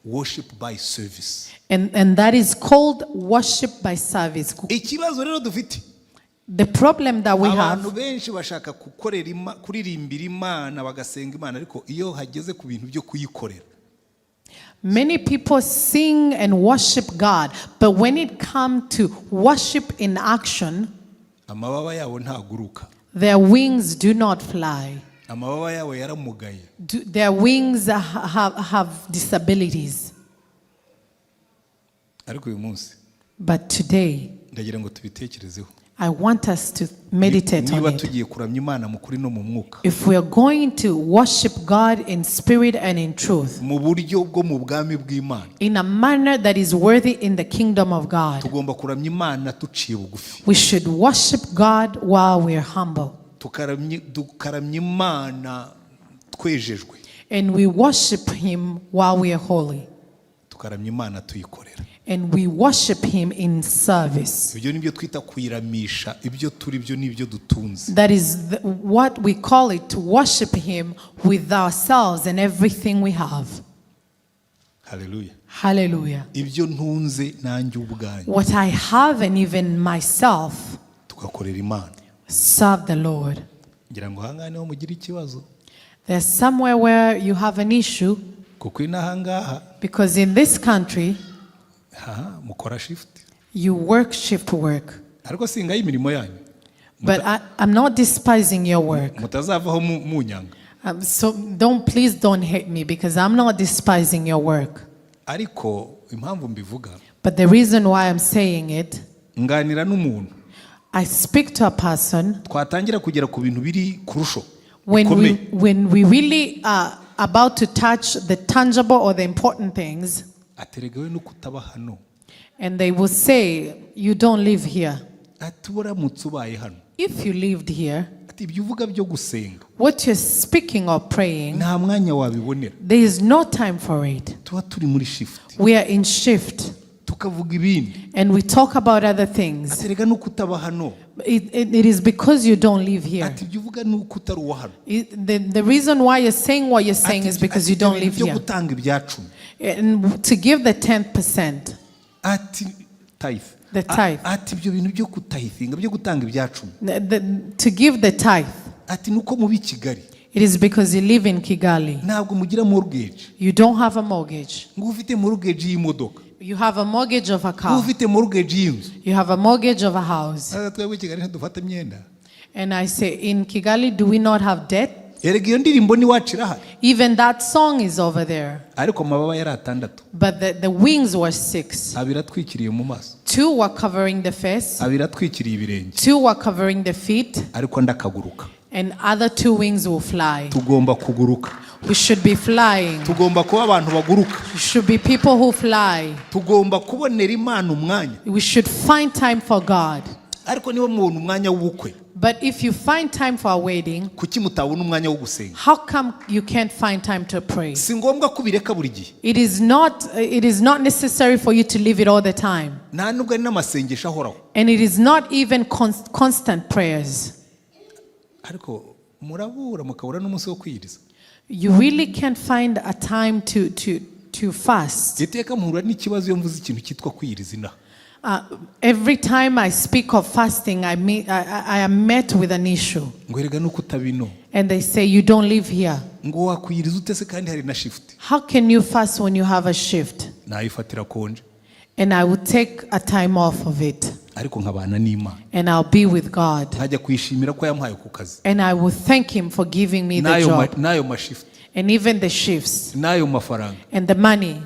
worship by service. And that is called worship by service. Ikibazo rero dufite, The problem that we abantu have, benshi bashaka gukorera kuririmbira Imana, bagasenga Imana, ariko iyo hageze ku bintu byo kuyikorera, many people sing and worship God, but when it comes to worship in action, amababa yabo ntaguruka. Their wings do not fly. Amababa yabo yaramugaye. Their wings have disabilities. Ariko uyu munsi But today, ndagira ngo tubitekerezeho. I want us to meditate Niba on it. tugiye kuramya Imana mu kuri no mu mwuka, If we are going to worship God in spirit and in truth, mu buryo bwo mu bwami bw'Imana, in a manner that is worthy in the kingdom of God, tugomba kuramya Imana duciye bugufi. We should worship God while we are humble. Tukaramya Imana twejejwe. And we worship Him while we are holy. Tukaramya Imana tuyikorera. And we worship Him in service. Ibyo ni byo twita kuyiramisha ibyo turi byo n'ibyo dutunze. That is what we call it, to worship Him with ourselves and everything we have. Haleluya. Hallelujah. Ibyo ntunze nanjye ubwanjye, What I have and even myself, tugakorera Imana. Serve the Lord. Ngira ngo ahangaha niho mugira ikibazo. There's somewhere where you have an issue Kuko inahangaha, because in this country, haha mukora shift. You work shift work. Ariko singaye imirimo yanyu. But I'm not despising your work. Mutazavaho munyanga. So don't, please don't hate me because I'm not despising your work. Ariko impamvu mbivuga, But the reason why I'm saying it, nganira n'umuntu, I speak to a person twatangira kugera ku bintu biri kurusho when we, bikomeye, when we really are about to touch the tangible or the important things, ati erega we no kutaba hano. And they will say, "You don't live here." Ati uramutse ubaye hano, If you lived here, ati ibyo uvuga byo gusenga, what you're speaking or praying, nta mwanya wabibonera. There is no time for it. Tuba turi muri shift. We are in shift Tukavuga ibindi. And we talk about other things. Ati erega nuko utaba hano. It is because you don't live here. Ati ibyo uvuga nuko utari uwa hano. The reason why you're saying what you're saying Ati is because you ati don't ibyo live byo here. gutanga ibya cumi, And to give the 10%, ati tithe. The tithe. Ati ibyo bintu byo kutithinga, byo gutanga ibya cumi, to give the tithe, ati nuko muba i Kigali. It is because you live in Kigali. Ntabwo mugira mortgage. You don't have a mortgage. Ngo ufite mortgage y'imodoka, You have a mortgage of a ngo car. ufite mortgage y'inzu. You have a mortgage of a house. Sasa twebwe i Kigali ntidufata imyenda. And I say, in Kigali, do we not have debt? Erega iyo ndirimbo n'iwacu irahari. Even that song is over there. Ariko amababa yari atandatu. But the wings were six. Abiri atwikiriye mu maso, Two were covering the face, abiri atwikiriye ibirenge, two were covering the feet, ariko andi akaguruka. And other two wings will fly. Tugomba kuguruka. We should be flying. Tugomba kuba abantu baguruka. We should be people who fly. Tugomba kubonera Imana umwanya. We should find time for God. Ariko niba mubona umwanya w'ubukwe, But if you find time for a wedding, kuki mutabona umwanya wo gusenga? How come you can't find time to pray? Si ngombwa ko ubireka buri gihe. It is not necessary for you to leave it all the time. Nta nubwo ari n'amasengesho ahoraho. And it is not even constant prayers. Ariko murabura mukabura n'umunsi wo kwiyiriza. You really can't find a time to fast. Iteka mpura n'ikibazo iyo mvuze ikintu cyitwa kwiyiriza inaha. Every time I speak of fasting, I am met with an issue. Ngo erega nuko utaba ino. And they say, "You don't live here." Ngo wakwiyiriza ute se kandi hari na shift? How can you fast when you have a shift? Nayifatira konje. And I will take a time off of it. Ariko nkabana n'Imana. And I'll be with God. Nkajya kwishimira ko yampaye ku kazi. And I will thank Him for giving me the N'ayo ma- job. N'ayo mashift. And even the shifts N'ayo mafaranga. And the money.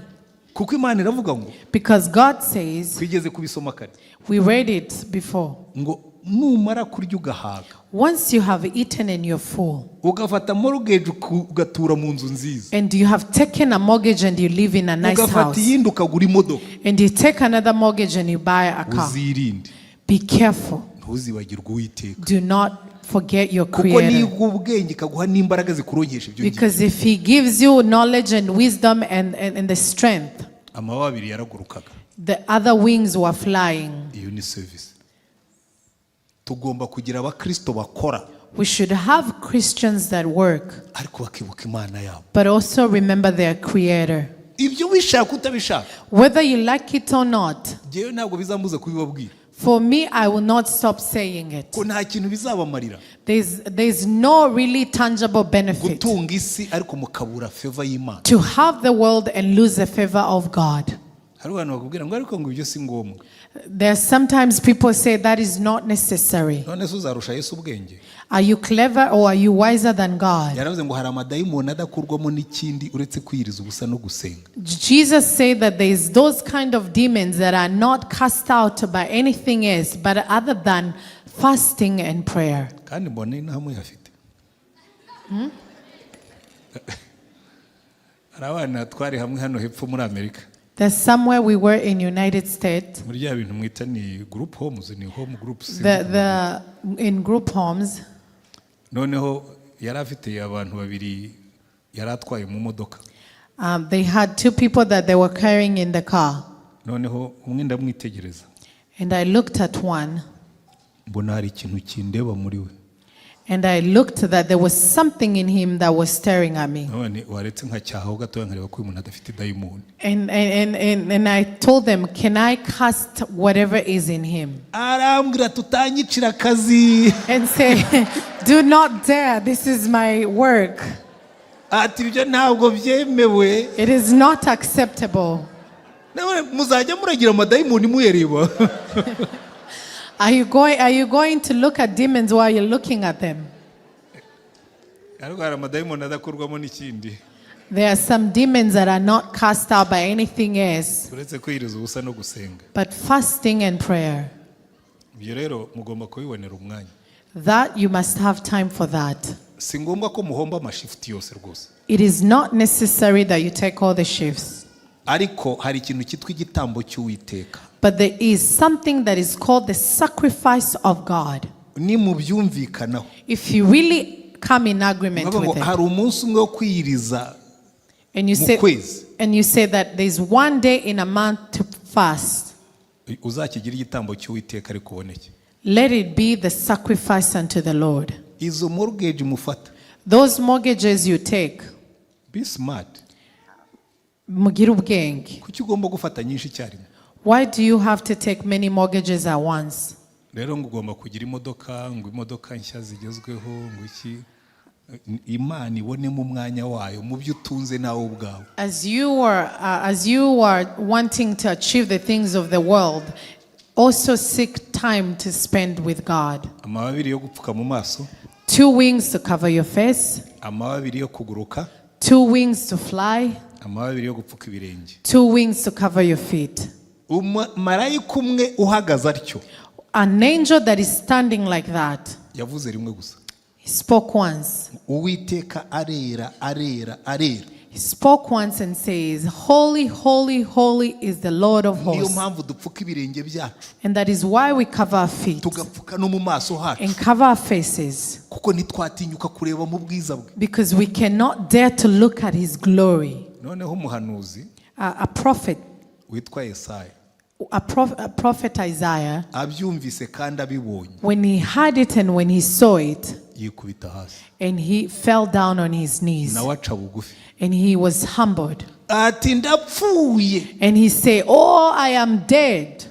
Kuko Imana iravuga ngo Because God says, twigeze kubisoma kare we read it before. Ngo numara kurya ugahaga Once you have eaten and you're full, ugafata mortgage ugatura mu nzu nziza and you have taken a mortgage and you live in a nice ugafata house, iyindi ukagura imodoka and you take another mortgage and you buy a car, uzirinde be careful. Ntuzibagirwe Uwiteka. Do not forget your Kuko Creator. niba ubwenge ikaguha n'imbaraga zikuronkesha ibyo ngibyo. Because if He gives you knowledge and wisdom and the strength, Amababa abiri yaragurukaga. The other wings were flying. Iyo ni service tugomba kugira abakristo bakora We should have Christians that work, ariko bakibuka Imana yabo. But also remember their Creator. Ibyo wishaka utabishaka Whether you like it or not, ngewe ntabwo bizambuza kubibabwira. For me, I will not stop saying it. Ko nta kintu bizabamarira There's no really tangible benefit gutunga isi ariko mukabura favor y'Imana. To have the world and lose the favor of God. Hari abantu bakubwira ngo ariko ngo ibyo si ngombwa. There are sometimes people say that is not necessary. None se uzarusha Yesu ubwenge? Are you clever or are you wiser than God? Yaravuze ngo hari amadayimoni adakurwamo n'ikindi uretse kwiyiriza ubusa no gusenga. Jesus said that there is those kind of demons that are not cast out by anything else but other than fasting and prayer. Kandi mbona inaha muyafite hari abana twari hamwe hano hepfo muri Amerika. There's somewhere we were in United States, Muri bya bintu mwita ni group homes ni home groups. the in group homes. Noneho yari afite abantu babiri yari atwaye mu modoka. They had two people that they were carrying in the car. Noneho umwe ndamwitegereza. And I looked at one, Mbona hari ikintu kindeba muri we. And I looked that there was something in him that was staring at me. None waretse nkacyahaho gatoya nkareba ko uyu muntu adafite dayimoni. And I told them, "Can I cast whatever is in him?" Arambwira tutanyicira akazi. And say, "Do not dare, this is my work." Ati ibyo ntabwo byemewe. It is not acceptable. Nawe muzajya muragira amadayimoni muyareba. Are you going to look at demons while you're looking at them? Ariko hari amadayimoni adakurwamo n'ikindi There are some demons that are not cast out by anything else uretse kwiyiriza ubusa no gusenga. But fasting and prayer. Ibyo rero mugomba kubibonera umwanya. That you must have time for that. Si ngombwa ko muhomba amashifuti yose rwose. It is not necessary that you take all the shifts. Ariko hari ikintu cyitwa igitambo cy'Uwiteka. But there is something that is called the sacrifice of God. Nimubyumvikanaho If you really come in agreement nkavuga ngo with it, hari umunsi umwe wo kwiyiriza and you mu say, kwezi. And you say that there's one day in a month to fast, uzakigira igitambo cy'Uwiteka ariko uboneke. Let it be the sacrifice unto the Lord. Izo mortgage mufata, Those mortgages you take, be smart. Mugire ubwenge. Kuki ugomba gufata nyinshi icyarimwe? Why do you have to take many mortgages at once? Rero ngo ugomba kugira imodoka ngo imodoka nshya zigezweho ngo iki Imana ibonemo umwanya wayo mu byo utunze nawe ubwawe. As you are wanting to achieve the things of the world, also seek time to spend with God. Amababa abiri yo gupfuka mu maso. Two wings to cover your face, Amababa abiri yo kuguruka. Two wings to fly, Amababa abiri yo gupfuka ibirenge. Two wings to cover your feet. Marayika umwe uhagaze atyo An angel that is standing like that, yavuze rimwe gusa. He spoke once. Uwiteka arera arera arera. He spoke once and says, "Holy, holy, holy is the Lord of Niyo hosts." mpamvu dupfuka ibirenge byacu And that is why we cover our feet tugapfuka no mu maso hacu and cover our faces, kuko ntitwatinyuka kureba mu bwiza bwe. Because we cannot dare to look at his glory. Noneho umuhanuzi A prophet, witwa Yesaya a prophet Isaiah, abyumvise kandi abibonye when he heard it and when he saw it, yikubita hasi and he fell down on his knees nawe aca bugufi and he was humbled. Ati ndapfuye. And he said, "Oh, I am dead."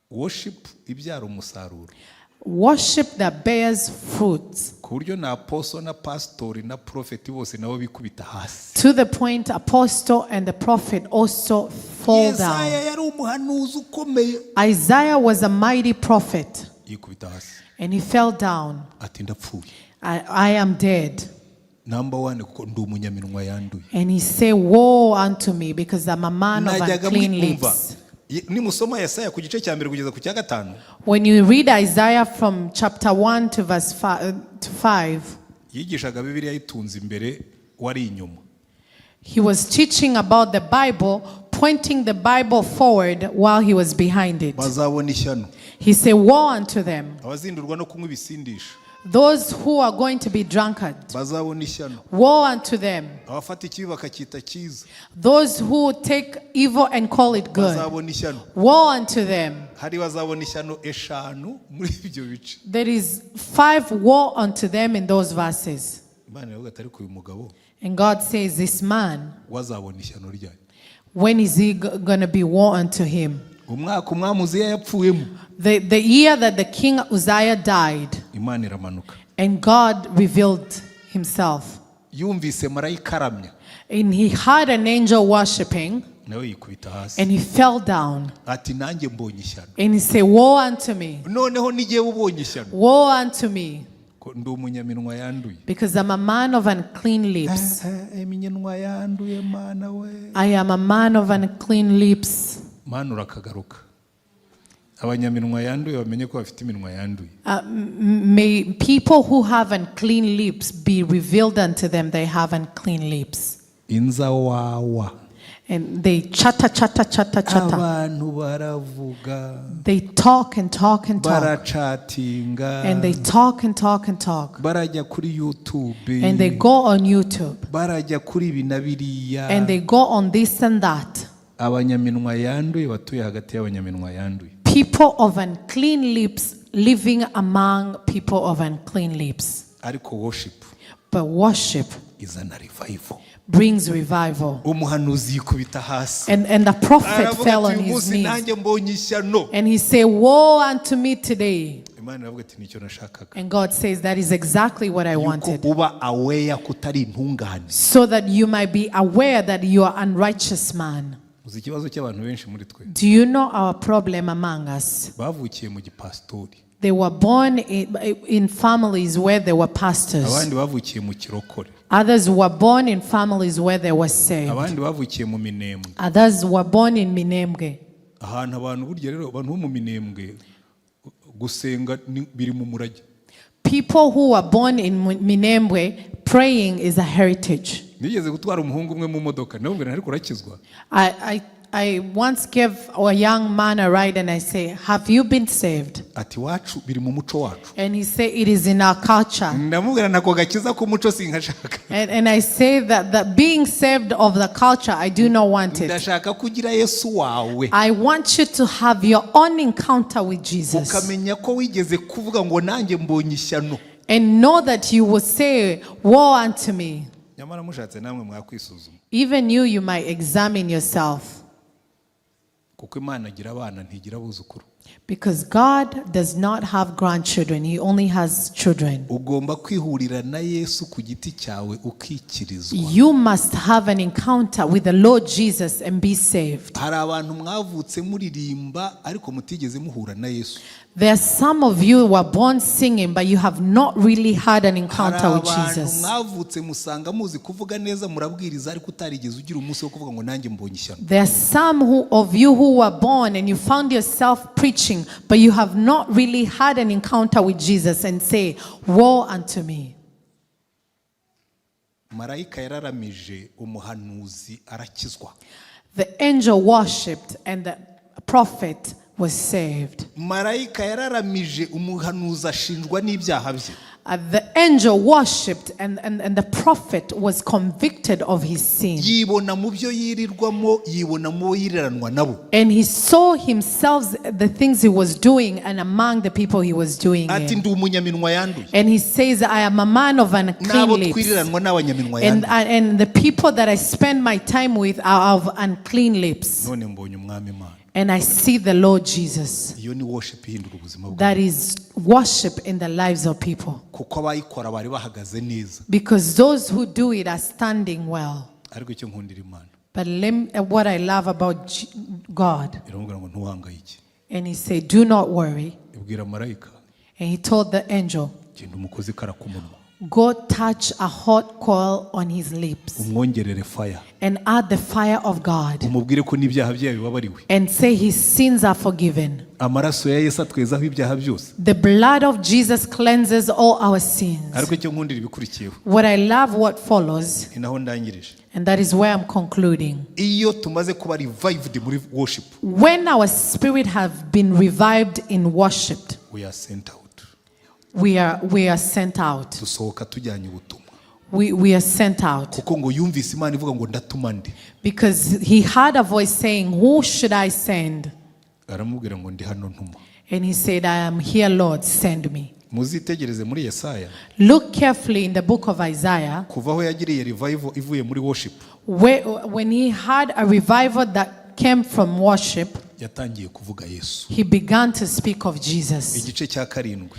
Worship ibyara umusaruro. Worship that bears fruits. Ku buryo na apostle na pasitori na prophet bose nabo bikubita hasi. To the point, apostle and the prophet also fall down. Yesaya yari umuhanuzi ukomeye. Isaiah was a mighty prophet Yikubita hasi and he fell down. Ati ndapfuye. I am dead. Number one kuko ndi umunyaminwa yanduye. And he said, "Woe unto me, because I'm a man of Najyaga unclean mwumva lips." Nimusoma Yesaya ku gice cya mbere kugeza ku cya gatanu, When you read Isaiah from chapter 1 to verse 5, to 5, yigishaga Bibiliya yitunze imbere wari inyuma. He was teaching about the Bible, pointing the Bible forward while he was behind it. Bazabona ishyano He said, "Woe unto them, abazindurwa no kunywa ibisindisha. Those who are going to be drunkard. Bazabona ishyano Woe unto them, abafata ikibi bakacyita cyiza. Those who take evil and call it good. Bazabona ishyano." Woe unto them." Hari bazabona ishyano eshanu muri ibyo bice. There is five woe unto them in those verses. Imana iravuga ati ariko uyu mugabo And God says, "This man, wazabona ishyano ryayo? When is he going to be woe unto him?" Umwaka umwami Uziya yapfuyemo, The year that the king Uzziah died, Imana iramanuka. And God revealed himself. Yumvise marayika aramya, And he had an angel worshiping, nawe yikubita hasi and he fell down. Ati nanjye mbonye ishyano. And he said, "Woe unto me! Noneho n'igihe ubonye ishyano Woe unto me! Ko ndi umunyaminwa yanduye. Because I'm a man of unclean lips." Eh, eh, iminwa yanduye Mana we. I am a man of unclean lips. Mana urakagaruka abanyaminwa yanduye bamenye ko bafite iminwa yanduye. May people who have unclean lips be revealed unto them they have unclean lips. Inzawawa. And they chatter, chatter, chatter, chatter. Abantu baravuga. They talk and talk and talk. Baracatinga. And they talk and talk and talk. Barajya kuri YouTube. And they go on YouTube. Barajya kuri ibi na biriya. And they go on this and that. Abanyaminwa yanduye batuye hagati y'abanyaminwa yanduye. People of unclean lips living among people of unclean lips. Ariko worship But worship izana revival. Brings revival. Umuhanuzi yikubita hasi. And the prophet Aravuga fell ati on uyu his munsi knees. nanjye mbonye ishyano. And he said, "Woe unto me today." Imana iravuga ati nicyo nashakaga. And God says, "That is exactly what I Yuko wanted." uba aware ko utari intungane. So that you might be aware that you are unrighteous man. Uzi ikibazo cy'abantu benshi muri twe? Do you know our problem among us? Bavukiye mu gipasitori. They were born in families where there were pastors. Abandi bavukiye mu kirokore. Others were born in families where they were saved. Abandi bavukiye mu Minembwe. Others were born in Minembwe. Ahantu abantu burya rero abantu bo mu Minembwe gusenga biri mu murage. People who were born in Minembwe, praying is a heritage. Nigeze gutwara umuhungu umwe mu modoka ndamubwira ariko urakizwa? I once gave a young man a ride and I say, "Have you been saved?" Ati wacu biri mu muco wacu. And he said, "It is in our culture." Ndamubwira nako gakiza k'umuco sinkashaka. And I say that being saved of the culture, I do not want it. Ndashaka kugira Yesu wawe. I want you to have your own encounter with Jesus. Ukamenya ko wigeze kuvuga ngo nanjye mbonye ishyano. And know that you will say, "Woe unto me." Nyamara mushatse namwe mwakwisuzuma. Even you might examine yourself. Kuko Imana agira abana ntigira abuzukuru. Because God does not have grandchildren, He only has children. Ugomba kwihurira na Yesu ku giti cyawe ukikirizwa. You must have an encounter with the Lord Jesus and be saved. Hari abantu mwavutse muririmba ariko mutigeze muhura na Yesu. There are some of you who were born singing, but you have not really had an Hari encounter with abantu Jesus. mwavutse musanga muzi kuvuga neza murabwiriza ariko utarigeze ugira umunsi wo kuvuga ngo nanjye mbonye ishyano. There are some of you who were born and you found yourself preaching, but you have not really had an encounter with Jesus and say, "Woe unto me." Marayika yararamije umuhanuzi arakizwa. The angel worshipped and the prophet was saved. Marayika yararamije umuhanuzi ashinjwa n'ibyaha bye. The angel worshipped and the prophet was convicted of his sin. Yibona mu byo yirirwamo yibona mu bo yiriranwa nabo. And he saw himself the things he was doing and among the people he was doing Ati it. ndi umunyaminwa yanduye. And he says, "I am a man of unclean N'abo lips." twiriranwa n'abanyaminwa And, yanduye. and the people that I spend my time with are of unclean lips. None mbonye umwami Imana. And I see the Lord Jesus. Iyo ni worship ihindura ubuzima bwawe. That is worship in the lives of people. Kuko abayikora bari bahagaze neza. Because those who do it are standing well. Ariko icyo nkundira Imana, But what I love about God, iramubwira ngo ntuhangayike. And he said, "Do not worry." Ibwira marayika, And he told the angel, genda umukoze ikara ku munwa, "Go touch a hot coal on his lips umwongerere fire, and add the fire of God umubwire ko n'ibyaha byayo bibabariwe. And say his sins are forgiven." Amaraso ya Yesu atwezaho ibyaha byose. The blood of Jesus cleanses all our sins. Ariko icyo nkundira ibikurikiyeho, What I love what follows, ni naho ndangirije. And that is where I'm concluding. Iyo tumaze kuba revived muri worship, When our spirit have been revived in worship, we are sent out. we are sent out. Dusohoka tujyanye ubutumwa. We are sent out. Kuko ngo yumvise Imana ivuga ngo ndatuma nde? Because he heard a voice saying, "Who should I send?" Aramubwira ngo ndi hano ntuma. And he said, "I am here, Lord, send me." Muzitegereze muri Yesaya, Look carefully in the book of Isaiah, kuva aho yagiriye revival ivuye muri worship, when he had a revival that came from worship, yatangiye kuvuga Yesu. He began to speak of Jesus. Igice cya karindwi,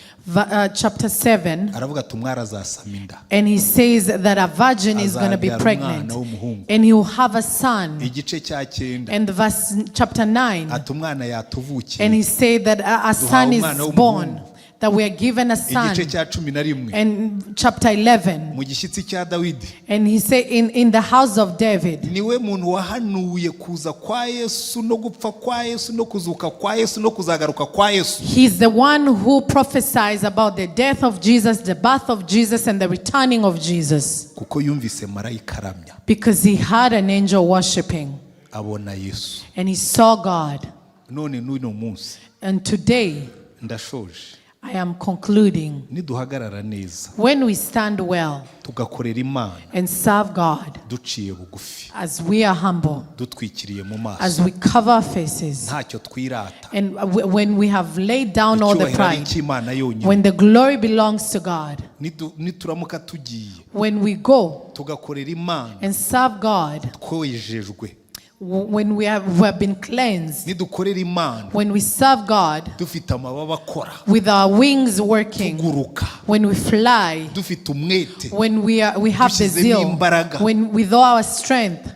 Chapter 7, aravuga ati umwari azasama inda, and he says that a virgin is going to be azabyara pregnant umwana w'umuhungu. And he will have a son. Igice cya cyenda, And verse chapter 9, ati umwana yatuvukiye. And he said that a son Duhawe umwana is born, w'umuhungu. That we are given a son. Igice cya 11, And chapter 11, mu gishyitsi cya Dawidi. And he said, in the house of David. Niwe muntu wahanuye kuza kwa Yesu no gupfa kwa Yesu no kuzuka kwa Yesu no kuzagaruka kwa Yesu. He's the one who prophesies about the death of Jesus, the birth of Jesus, and the returning of Jesus. Kuko yumvise marayika aramya, Because he had an angel worshiping abona Yesu. And he saw God. None n'uno munsi, And today, ndashoje, I am concluding. Niduhagarara neza, When we stand well tugakorera Imana and serve God duciye bugufi, as we are humble, dutwikiriye mu maso, as we cover our faces, ntacyo twirata, and when we have laid down all the icyubahiro ari pride, icy'Imana yonyine, when the glory belongs to God, nituramuka tugiye when we go tugakorera Imana and serve God, twejejwe, when we have been cleansed, nidukorera Imana when we serve God dufite amababa akora, with our wings working, tuguruka, when we fly, dufite umwete, when we have the dushyizemo zeal, imbaraga, when with all our strength,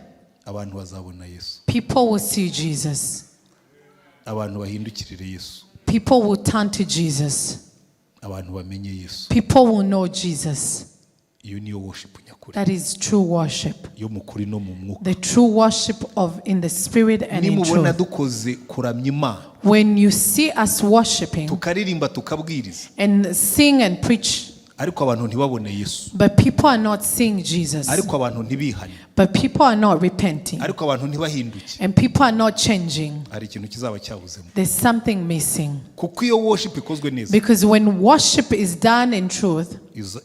abantu bazabona Yesu. People will see Jesus. Abantu bahindukirire Yesu. People will turn to Jesus. Abantu bamenye Yesu. People will know Jesus. Iyo niyo worship nyakuri, That is true worship. yo mu kuri no mu mwuka. The true worship of in the spirit and in Nimubona truth. dukoze kuramya Imana, When you see us worshiping tukaririmba, tukabwiriza, and sing and preach, ariko abantu ntibabone Yesu, but people are not seeing Jesus, ariko abantu ntibihane, but people are not repenting, ariko abantu ntibahinduke, and people are not changing, hari ikintu kizaba cyabuzemo. There's something missing. Kuko iyo worship ikozwe neza, Because when worship is done in truth,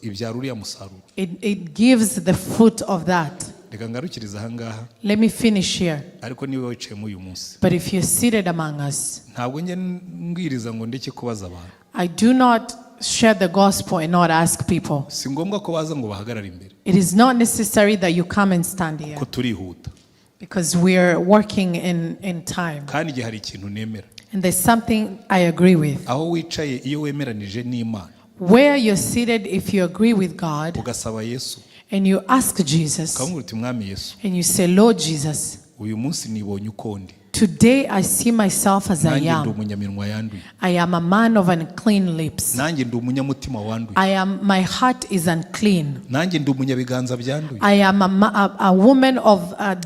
ibyara uriya musaruro. it gives the fruit of that. Reka ngarukirize ahangaha. Let me finish here. Ariko niba wicayemo uyu munsi, But if you're seated among us, ntabwo njya mbwiriza ngo ndeke kubaza abantu. I do not share the gospel and not ask people. Si ngombwa ko baza ngo bahagarare imbere, It is not necessary that you come and stand here ko turihuta. Because we are working in time. Kandi igihe hari ikintu nemera, And there's something I agree with. Aho wicaye iyo wemeranije n'Imana, Where you're seated, if you agree with God ugasaba Yesu, and you ask Jesus ukamubwira uti mwami Yesu, and you say, "Lord Jesus, uyu munsi nibonye uko ndi, today I see myself as I nanjye ndi am. umunyaminwa yanduye, I am a man of unclean lips. Nanjye ndi umunyamutima wanduye, My heart is unclean. Nanjye ndi umunyabiganza byanduye." I am a woman of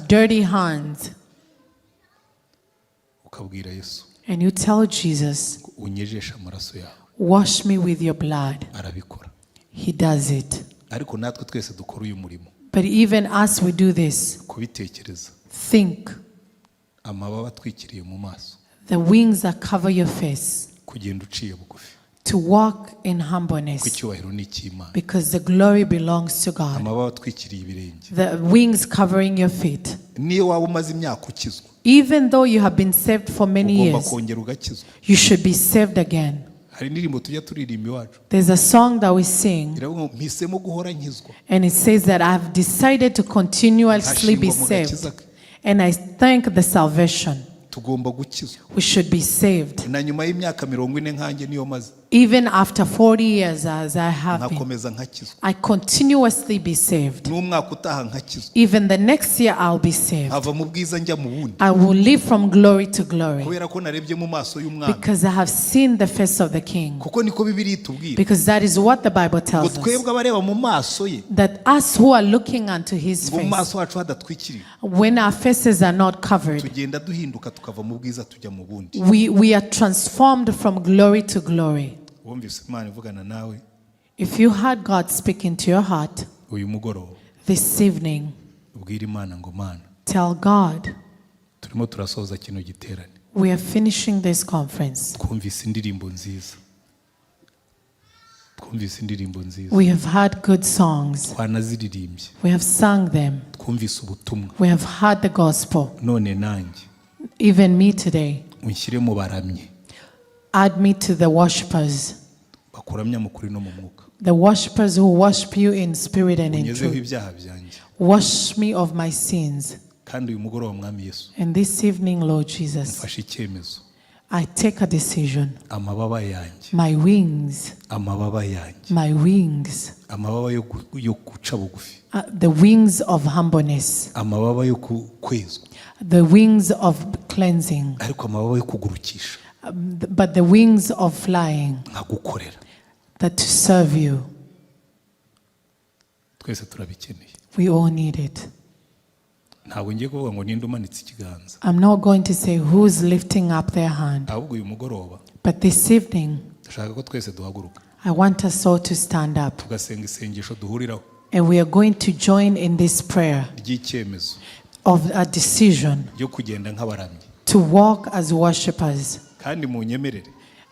dirty hands." Ukabwira Yesu, And you tell Jesus, ngo unyejeshe amaraso yawe. "Wash me with your blood." Arabikora. He does it. Ariko natwe twese dukora uyu murimo, But even as we do this, kubitekereza, think amababa atwikiriye mu maso, the wings that cover your face, kugenda uciye bugufi, to walk in kuko humbleness, icyubahiro ni icy'Imana, because the glory belongs to God. Amababa atwikiriye ibirenge, The wings covering your feet. Niyo waba umaze imyaka ukizwa, Even though you have been saved for many ugomba years, kongera ugakizwa. You should be saved again. Hari indirimbo tujya turirimba iwacu, There's a song that we sing, iravuga ngo mpisemo guhora nkizwa, and it says that I've decided to continuously be nkashingwa mu saved. gakiza ke. And I thank the salvation. Tugomba gukizwa. We should be saved. Na nyuma y'imyaka 40 nkanjye niyo maze, Even after 40 years, as I have been, nkakomeza nkakizwa. I continuously be saved. N'umwaka utaha nkakizwa. Even the next year, I'll be saved. Nkava mu bwiza njya mu bundi. I will live from glory to glory Kubera ko narebye mu maso y'umwami. Because I have seen the face of the King. Kuko niko Bibiliya itubwira. Because that is what the Bible Ngo tells us. twebwe abareba mu maso ye, That us who are looking unto his ngo mu face, maso hacu hadatwikiriye, when our faces are not covered, tugenda duhinduka tukava mu bwiza tujya mu bundi. we are transformed from glory to glory. Wumvise Imana ivugana nawe If you had God speaking to your heart uyu mugoroba, this evening, ubwire Imana ngo: Mana, tell God, turimo turasoza kino giterane. We are finishing this conference. Twumvise indirimbo nziza, twumvise indirimbo nziza. We have had good songs. Twanaziririmbye. We have sung them. Twumvise ubutumwa. We have heard the gospel. None nanjye Even me today, unshyire mu baramyi add me to the worshippers, bakuramya mu kuri no mu mwuka. The worshippers who worship you in spirit and in Unyezeho truth. Ibyaha byanjye. Wash me of my sins. Kandi uyu mugoroba, Mwami Yesu, And this evening, Lord Jesus, mfashe icyemezo. I take a decision. Amababa yanjye, My wings, amababa yanjye, my wings, amababa yo guca bugufi, the wings of humbleness, amababa yo kwezwa, the wings of cleansing, ariko amababa yo kugurukisha, but the wings of flying, nkagukorera. That to serve you. Twese turabikeneye. We all need it. Ntabwo ngiye kuvuga ngo ninde umanitse ikiganza. I'm not going to say who's lifting up their hand, Ahubwo uyu mugoroba but this evening, ndashaka ko twese duhaguruka, I want us all to stand up tugasenga isengesho duhuriraho and we are going to join in this prayer ry'icyemezo of a decision ryo kugenda nk'abaramyi. To walk as worshippers Kandi munyemerere,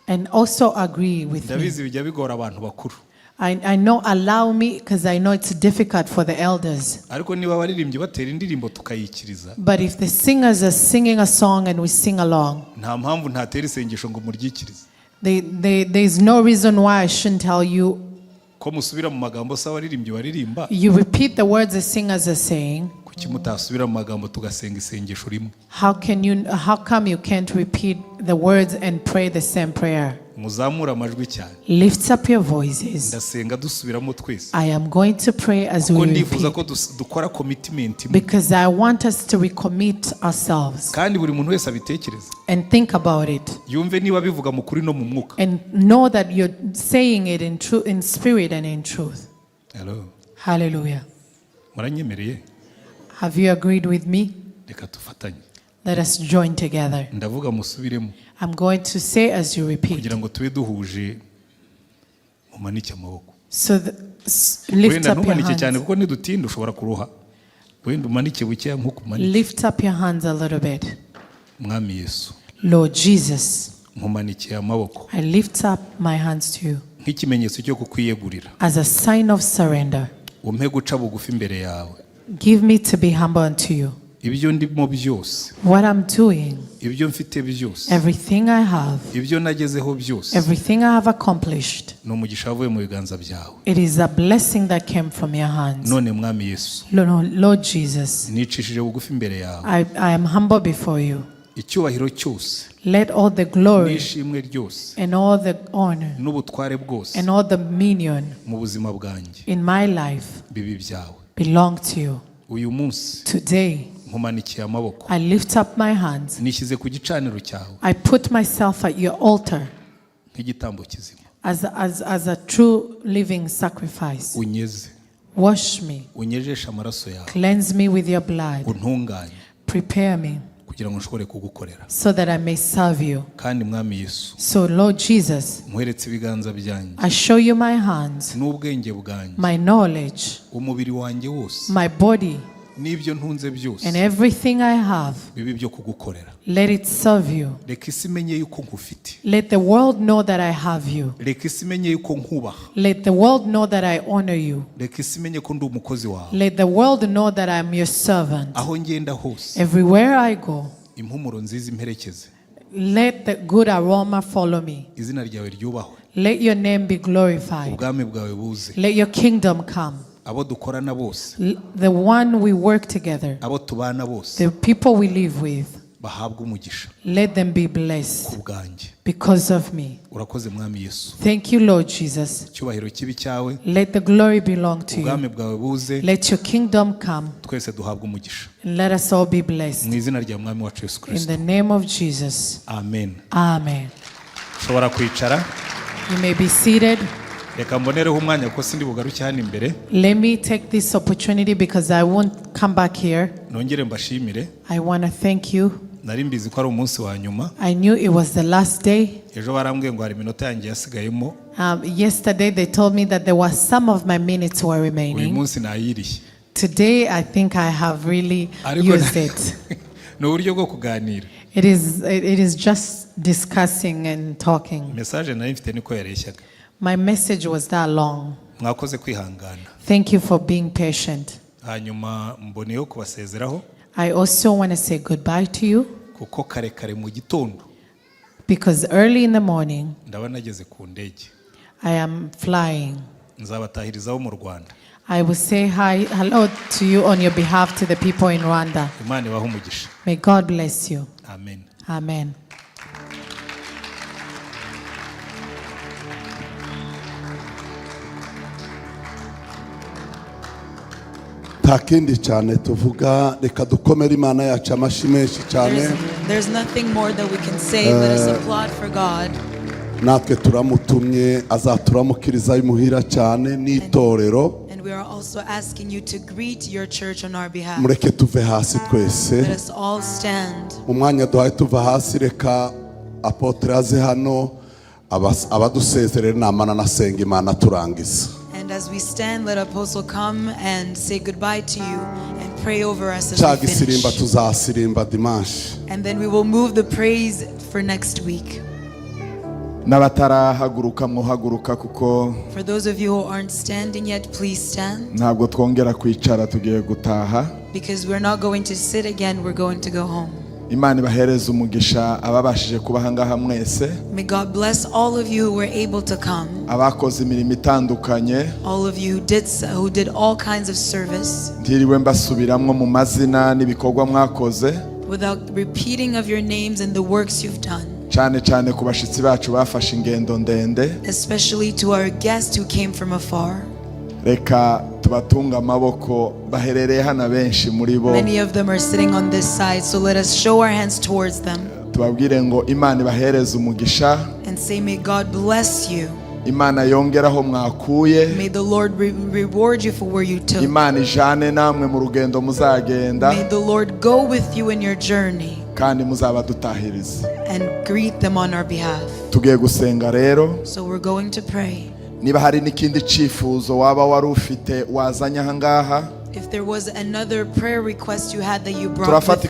and also agree with me. Ndabizi bijya bigora abantu bakuru, I know, allow me, because I know it's difficult for the elders. Ariko niba abaririmbyi batera indirimbo tukayikiriza, But if the singers are singing a song and we sing along, nta mpamvu ntatera isengesho ngo muryikirize. There's no reason why I shouldn't tell you. Ko musubira mu magambo se abaririmbyi baririmba, You repeat the words the singers are saying. Kuki mutasubira mu magambo tugasenga isengesho rimwe? How come you can't repeat the words and pray the same prayer? Muzamure amajwi cyane. Lift up your voices. Ndasenga dusubiramo twese. I am going to pray as Kuko we ndifuza repeat ko dukora commitment imwe. Because I want us to recommit ourselves Kandi buri muntu wese abitekereze, and think about it yumve niba bivuga mu kuri no mu mwuka. And know that you're saying it in truth, in spirit and in truth. Hello. Hallelujah. Muranyemereye? Have you agreed with me? Reka dufatanye. Let us join together. Ndavuga musubiremo I'm going to say as you repeat. Kugira ngo tube duhuje. Mumanike amaboko. So lift Wenda up your ntumanike cyane, hands. kuko nidutinda ushobora kuruha. Wenda umanike bukeya nk'uko umanike. Lift up your hands a little bit. Mwami Yesu, Lord Jesus, nkumanikiye amaboko I lift up my hands to you nk'ikimenyetso cyo kukwiyegurira. As a sign of surrender. Umpe guca bugufi imbere yawe. Give me to be humble unto you. Ibyo ndimo byose, What I'm doing, ibyo mfite byose, everything I have, ibyo nagezeho byose, everything I have accomplished, ni umugisha wavuye mu biganza byawe. It is a blessing that came from your hands. None Mwami Yesu, Lord Jesus, nicishije bugufi imbere yawe. I am humble before you. Icyubahiro cyose Let all the glory n'ishimwe ryose and all the honor n'ubutware bwose and all the dominion mu buzima bwanjye in my life bibe ibyawe. Belong to you. Uyu munsi Today, nkumanikiye amaboko. I lift up my hands. Nishyize ku gicaniro cyawe I put myself at your altar nk'igitambo kizima. as a true living sacrifice. Unyeze, Wash me, unyejeshe amaraso yawe, cleanse me with your blood, untunganye prepare me kugira ngo nshobore kugukorera. So that I may serve you. Kandi Mwami Yesu, So, Lord Jesus, nkweretse ibiganza byanjye I show you my hands, n'ubwenge bwanjye, my knowledge, umubiri wanjye wose my body, n'ibyo ntunze byose and everything I have. Bibe ibyo kugukorera. Let it serve you. Reka isi imenye yuko nkufite. Let the world know that I have you. Reka isi imenye yuko nkubaha. Let the world know that I honor you. Reka isi imenye ko ndi umukozi wawe. Let the world know that I'm your servant. Aho ngenda hose, Everywhere I go, impumuro nziza imperekeze. Let the good aroma follow me. Izina ryawe ryubahwe. Let your name be glorified. Ubwami bwawe buze. Let your kingdom come. Abo dukorana bose, The one we work together, abo tubana bose, the people we live with, Bahabwe umugisha Let them be blessed ku bwanjye. Because of me. Urakoze mwami Yesu. Thank you, Lord Jesus. Icyubahiro kibe icyawe. Let the glory belong to you. Ubwami bwawe buze. Let your kingdom come Twese duhabwe umugisha. And let us all be blessed. Mu izina rya mwami wacu Yesu In Kirisito. the name of Jesus. Amen. Amen. Ushobora kwicara. You may be seated. Reka mbonereho umwanya kuko sindi bugaruke hano imbere. Let me take this opportunity because I won't come back here. Nongere mbashimire. I want to thank you. Nari mbizi ko ari umunsi wa nyuma. I knew it was the last day. Ejo barambwiye ngo hari iminota yanjye yasigayemo. Yesterday, they told me that there were some of my minutes were Uyu remaining. Munsi nayiriye. Today, I think I have really Ariko used it. Ni uburyo bwo kuganira. It is just discussing and talking. Message nari mfite niko yareshyaga. My message was that long. Mwakoze kwihangana. Thank you for being patient. Hanyuma mboneyeho kubasezeraho I also want to say goodbye to you kuko kare kare mu gitondo because early in the morning, ndaba nageze ku ndege. I am flying. Nzabatahirizaho mu Rwanda. I will say hi, hello to you on your behalf to the people in Rwanda. Imana ibahe umugisha. May God bless you. Amen. Amen. Nta kindi cyane tuvuga reka dukomere Imana yacu amashyi menshi cyane. There's nothing more that we can say. Let us applaud for God. Natwe turamutumye azaturamukiriza imuhira cyane n'itorero. And we are also asking you to greet your church on our behalf. Mureke tuve hasi twese. Let us all stand. Mu mwanya duhaye tuva hasi reka apôtre aze hano abadusezerera inama nasenga Imana turangiza. And as we stand, let Apostle come and say goodbye to you and pray over us as Cya we gisirimba finish. tuzasirimba dimanche. And then we will move the praise for next week. N'abatarahaguruka muhaguruka kuko For those of you who aren't standing yet, please stand ntabwo twongera kwicara tugiye gutaha. Because we're not going to sit again, we're going to go home. Imana ibahereze umugisha ababashije kuba ahangaha mwese. May God bless all of you who were able to come, Abakoze imirimo itandukanye. All of you who did all kinds of service. Ntiriwe mbasubiramwo mu mazina n'ibikorwa mwakoze. Without repeating of your names and the works you've done, Cyane cyane ku bashyitsi bacu bafashe ingendo ndende. Especially to our guests who came from afar. Reka tubatunge amaboko baherereye hano abenshi muri bo. Many of them are sitting on this side, so let us show our hands towards them Tubabwire ngo Imana ibahereze umugisha. And say, "May God bless you." Imana yongere aho mwakuye. May the Lord reward you for where you took. Imana ijane namwe mu rugendo muzagenda. May the Lord go with you in your journey Kandi muzabadutahiriza. And greet them on our behalf. Tugiye gusenga rero. So we're going to pray. Niba hari n'ikindi cyifuzo waba wari ufite wazanye ahangaha. If there was another prayer request you had that you brought Turafata with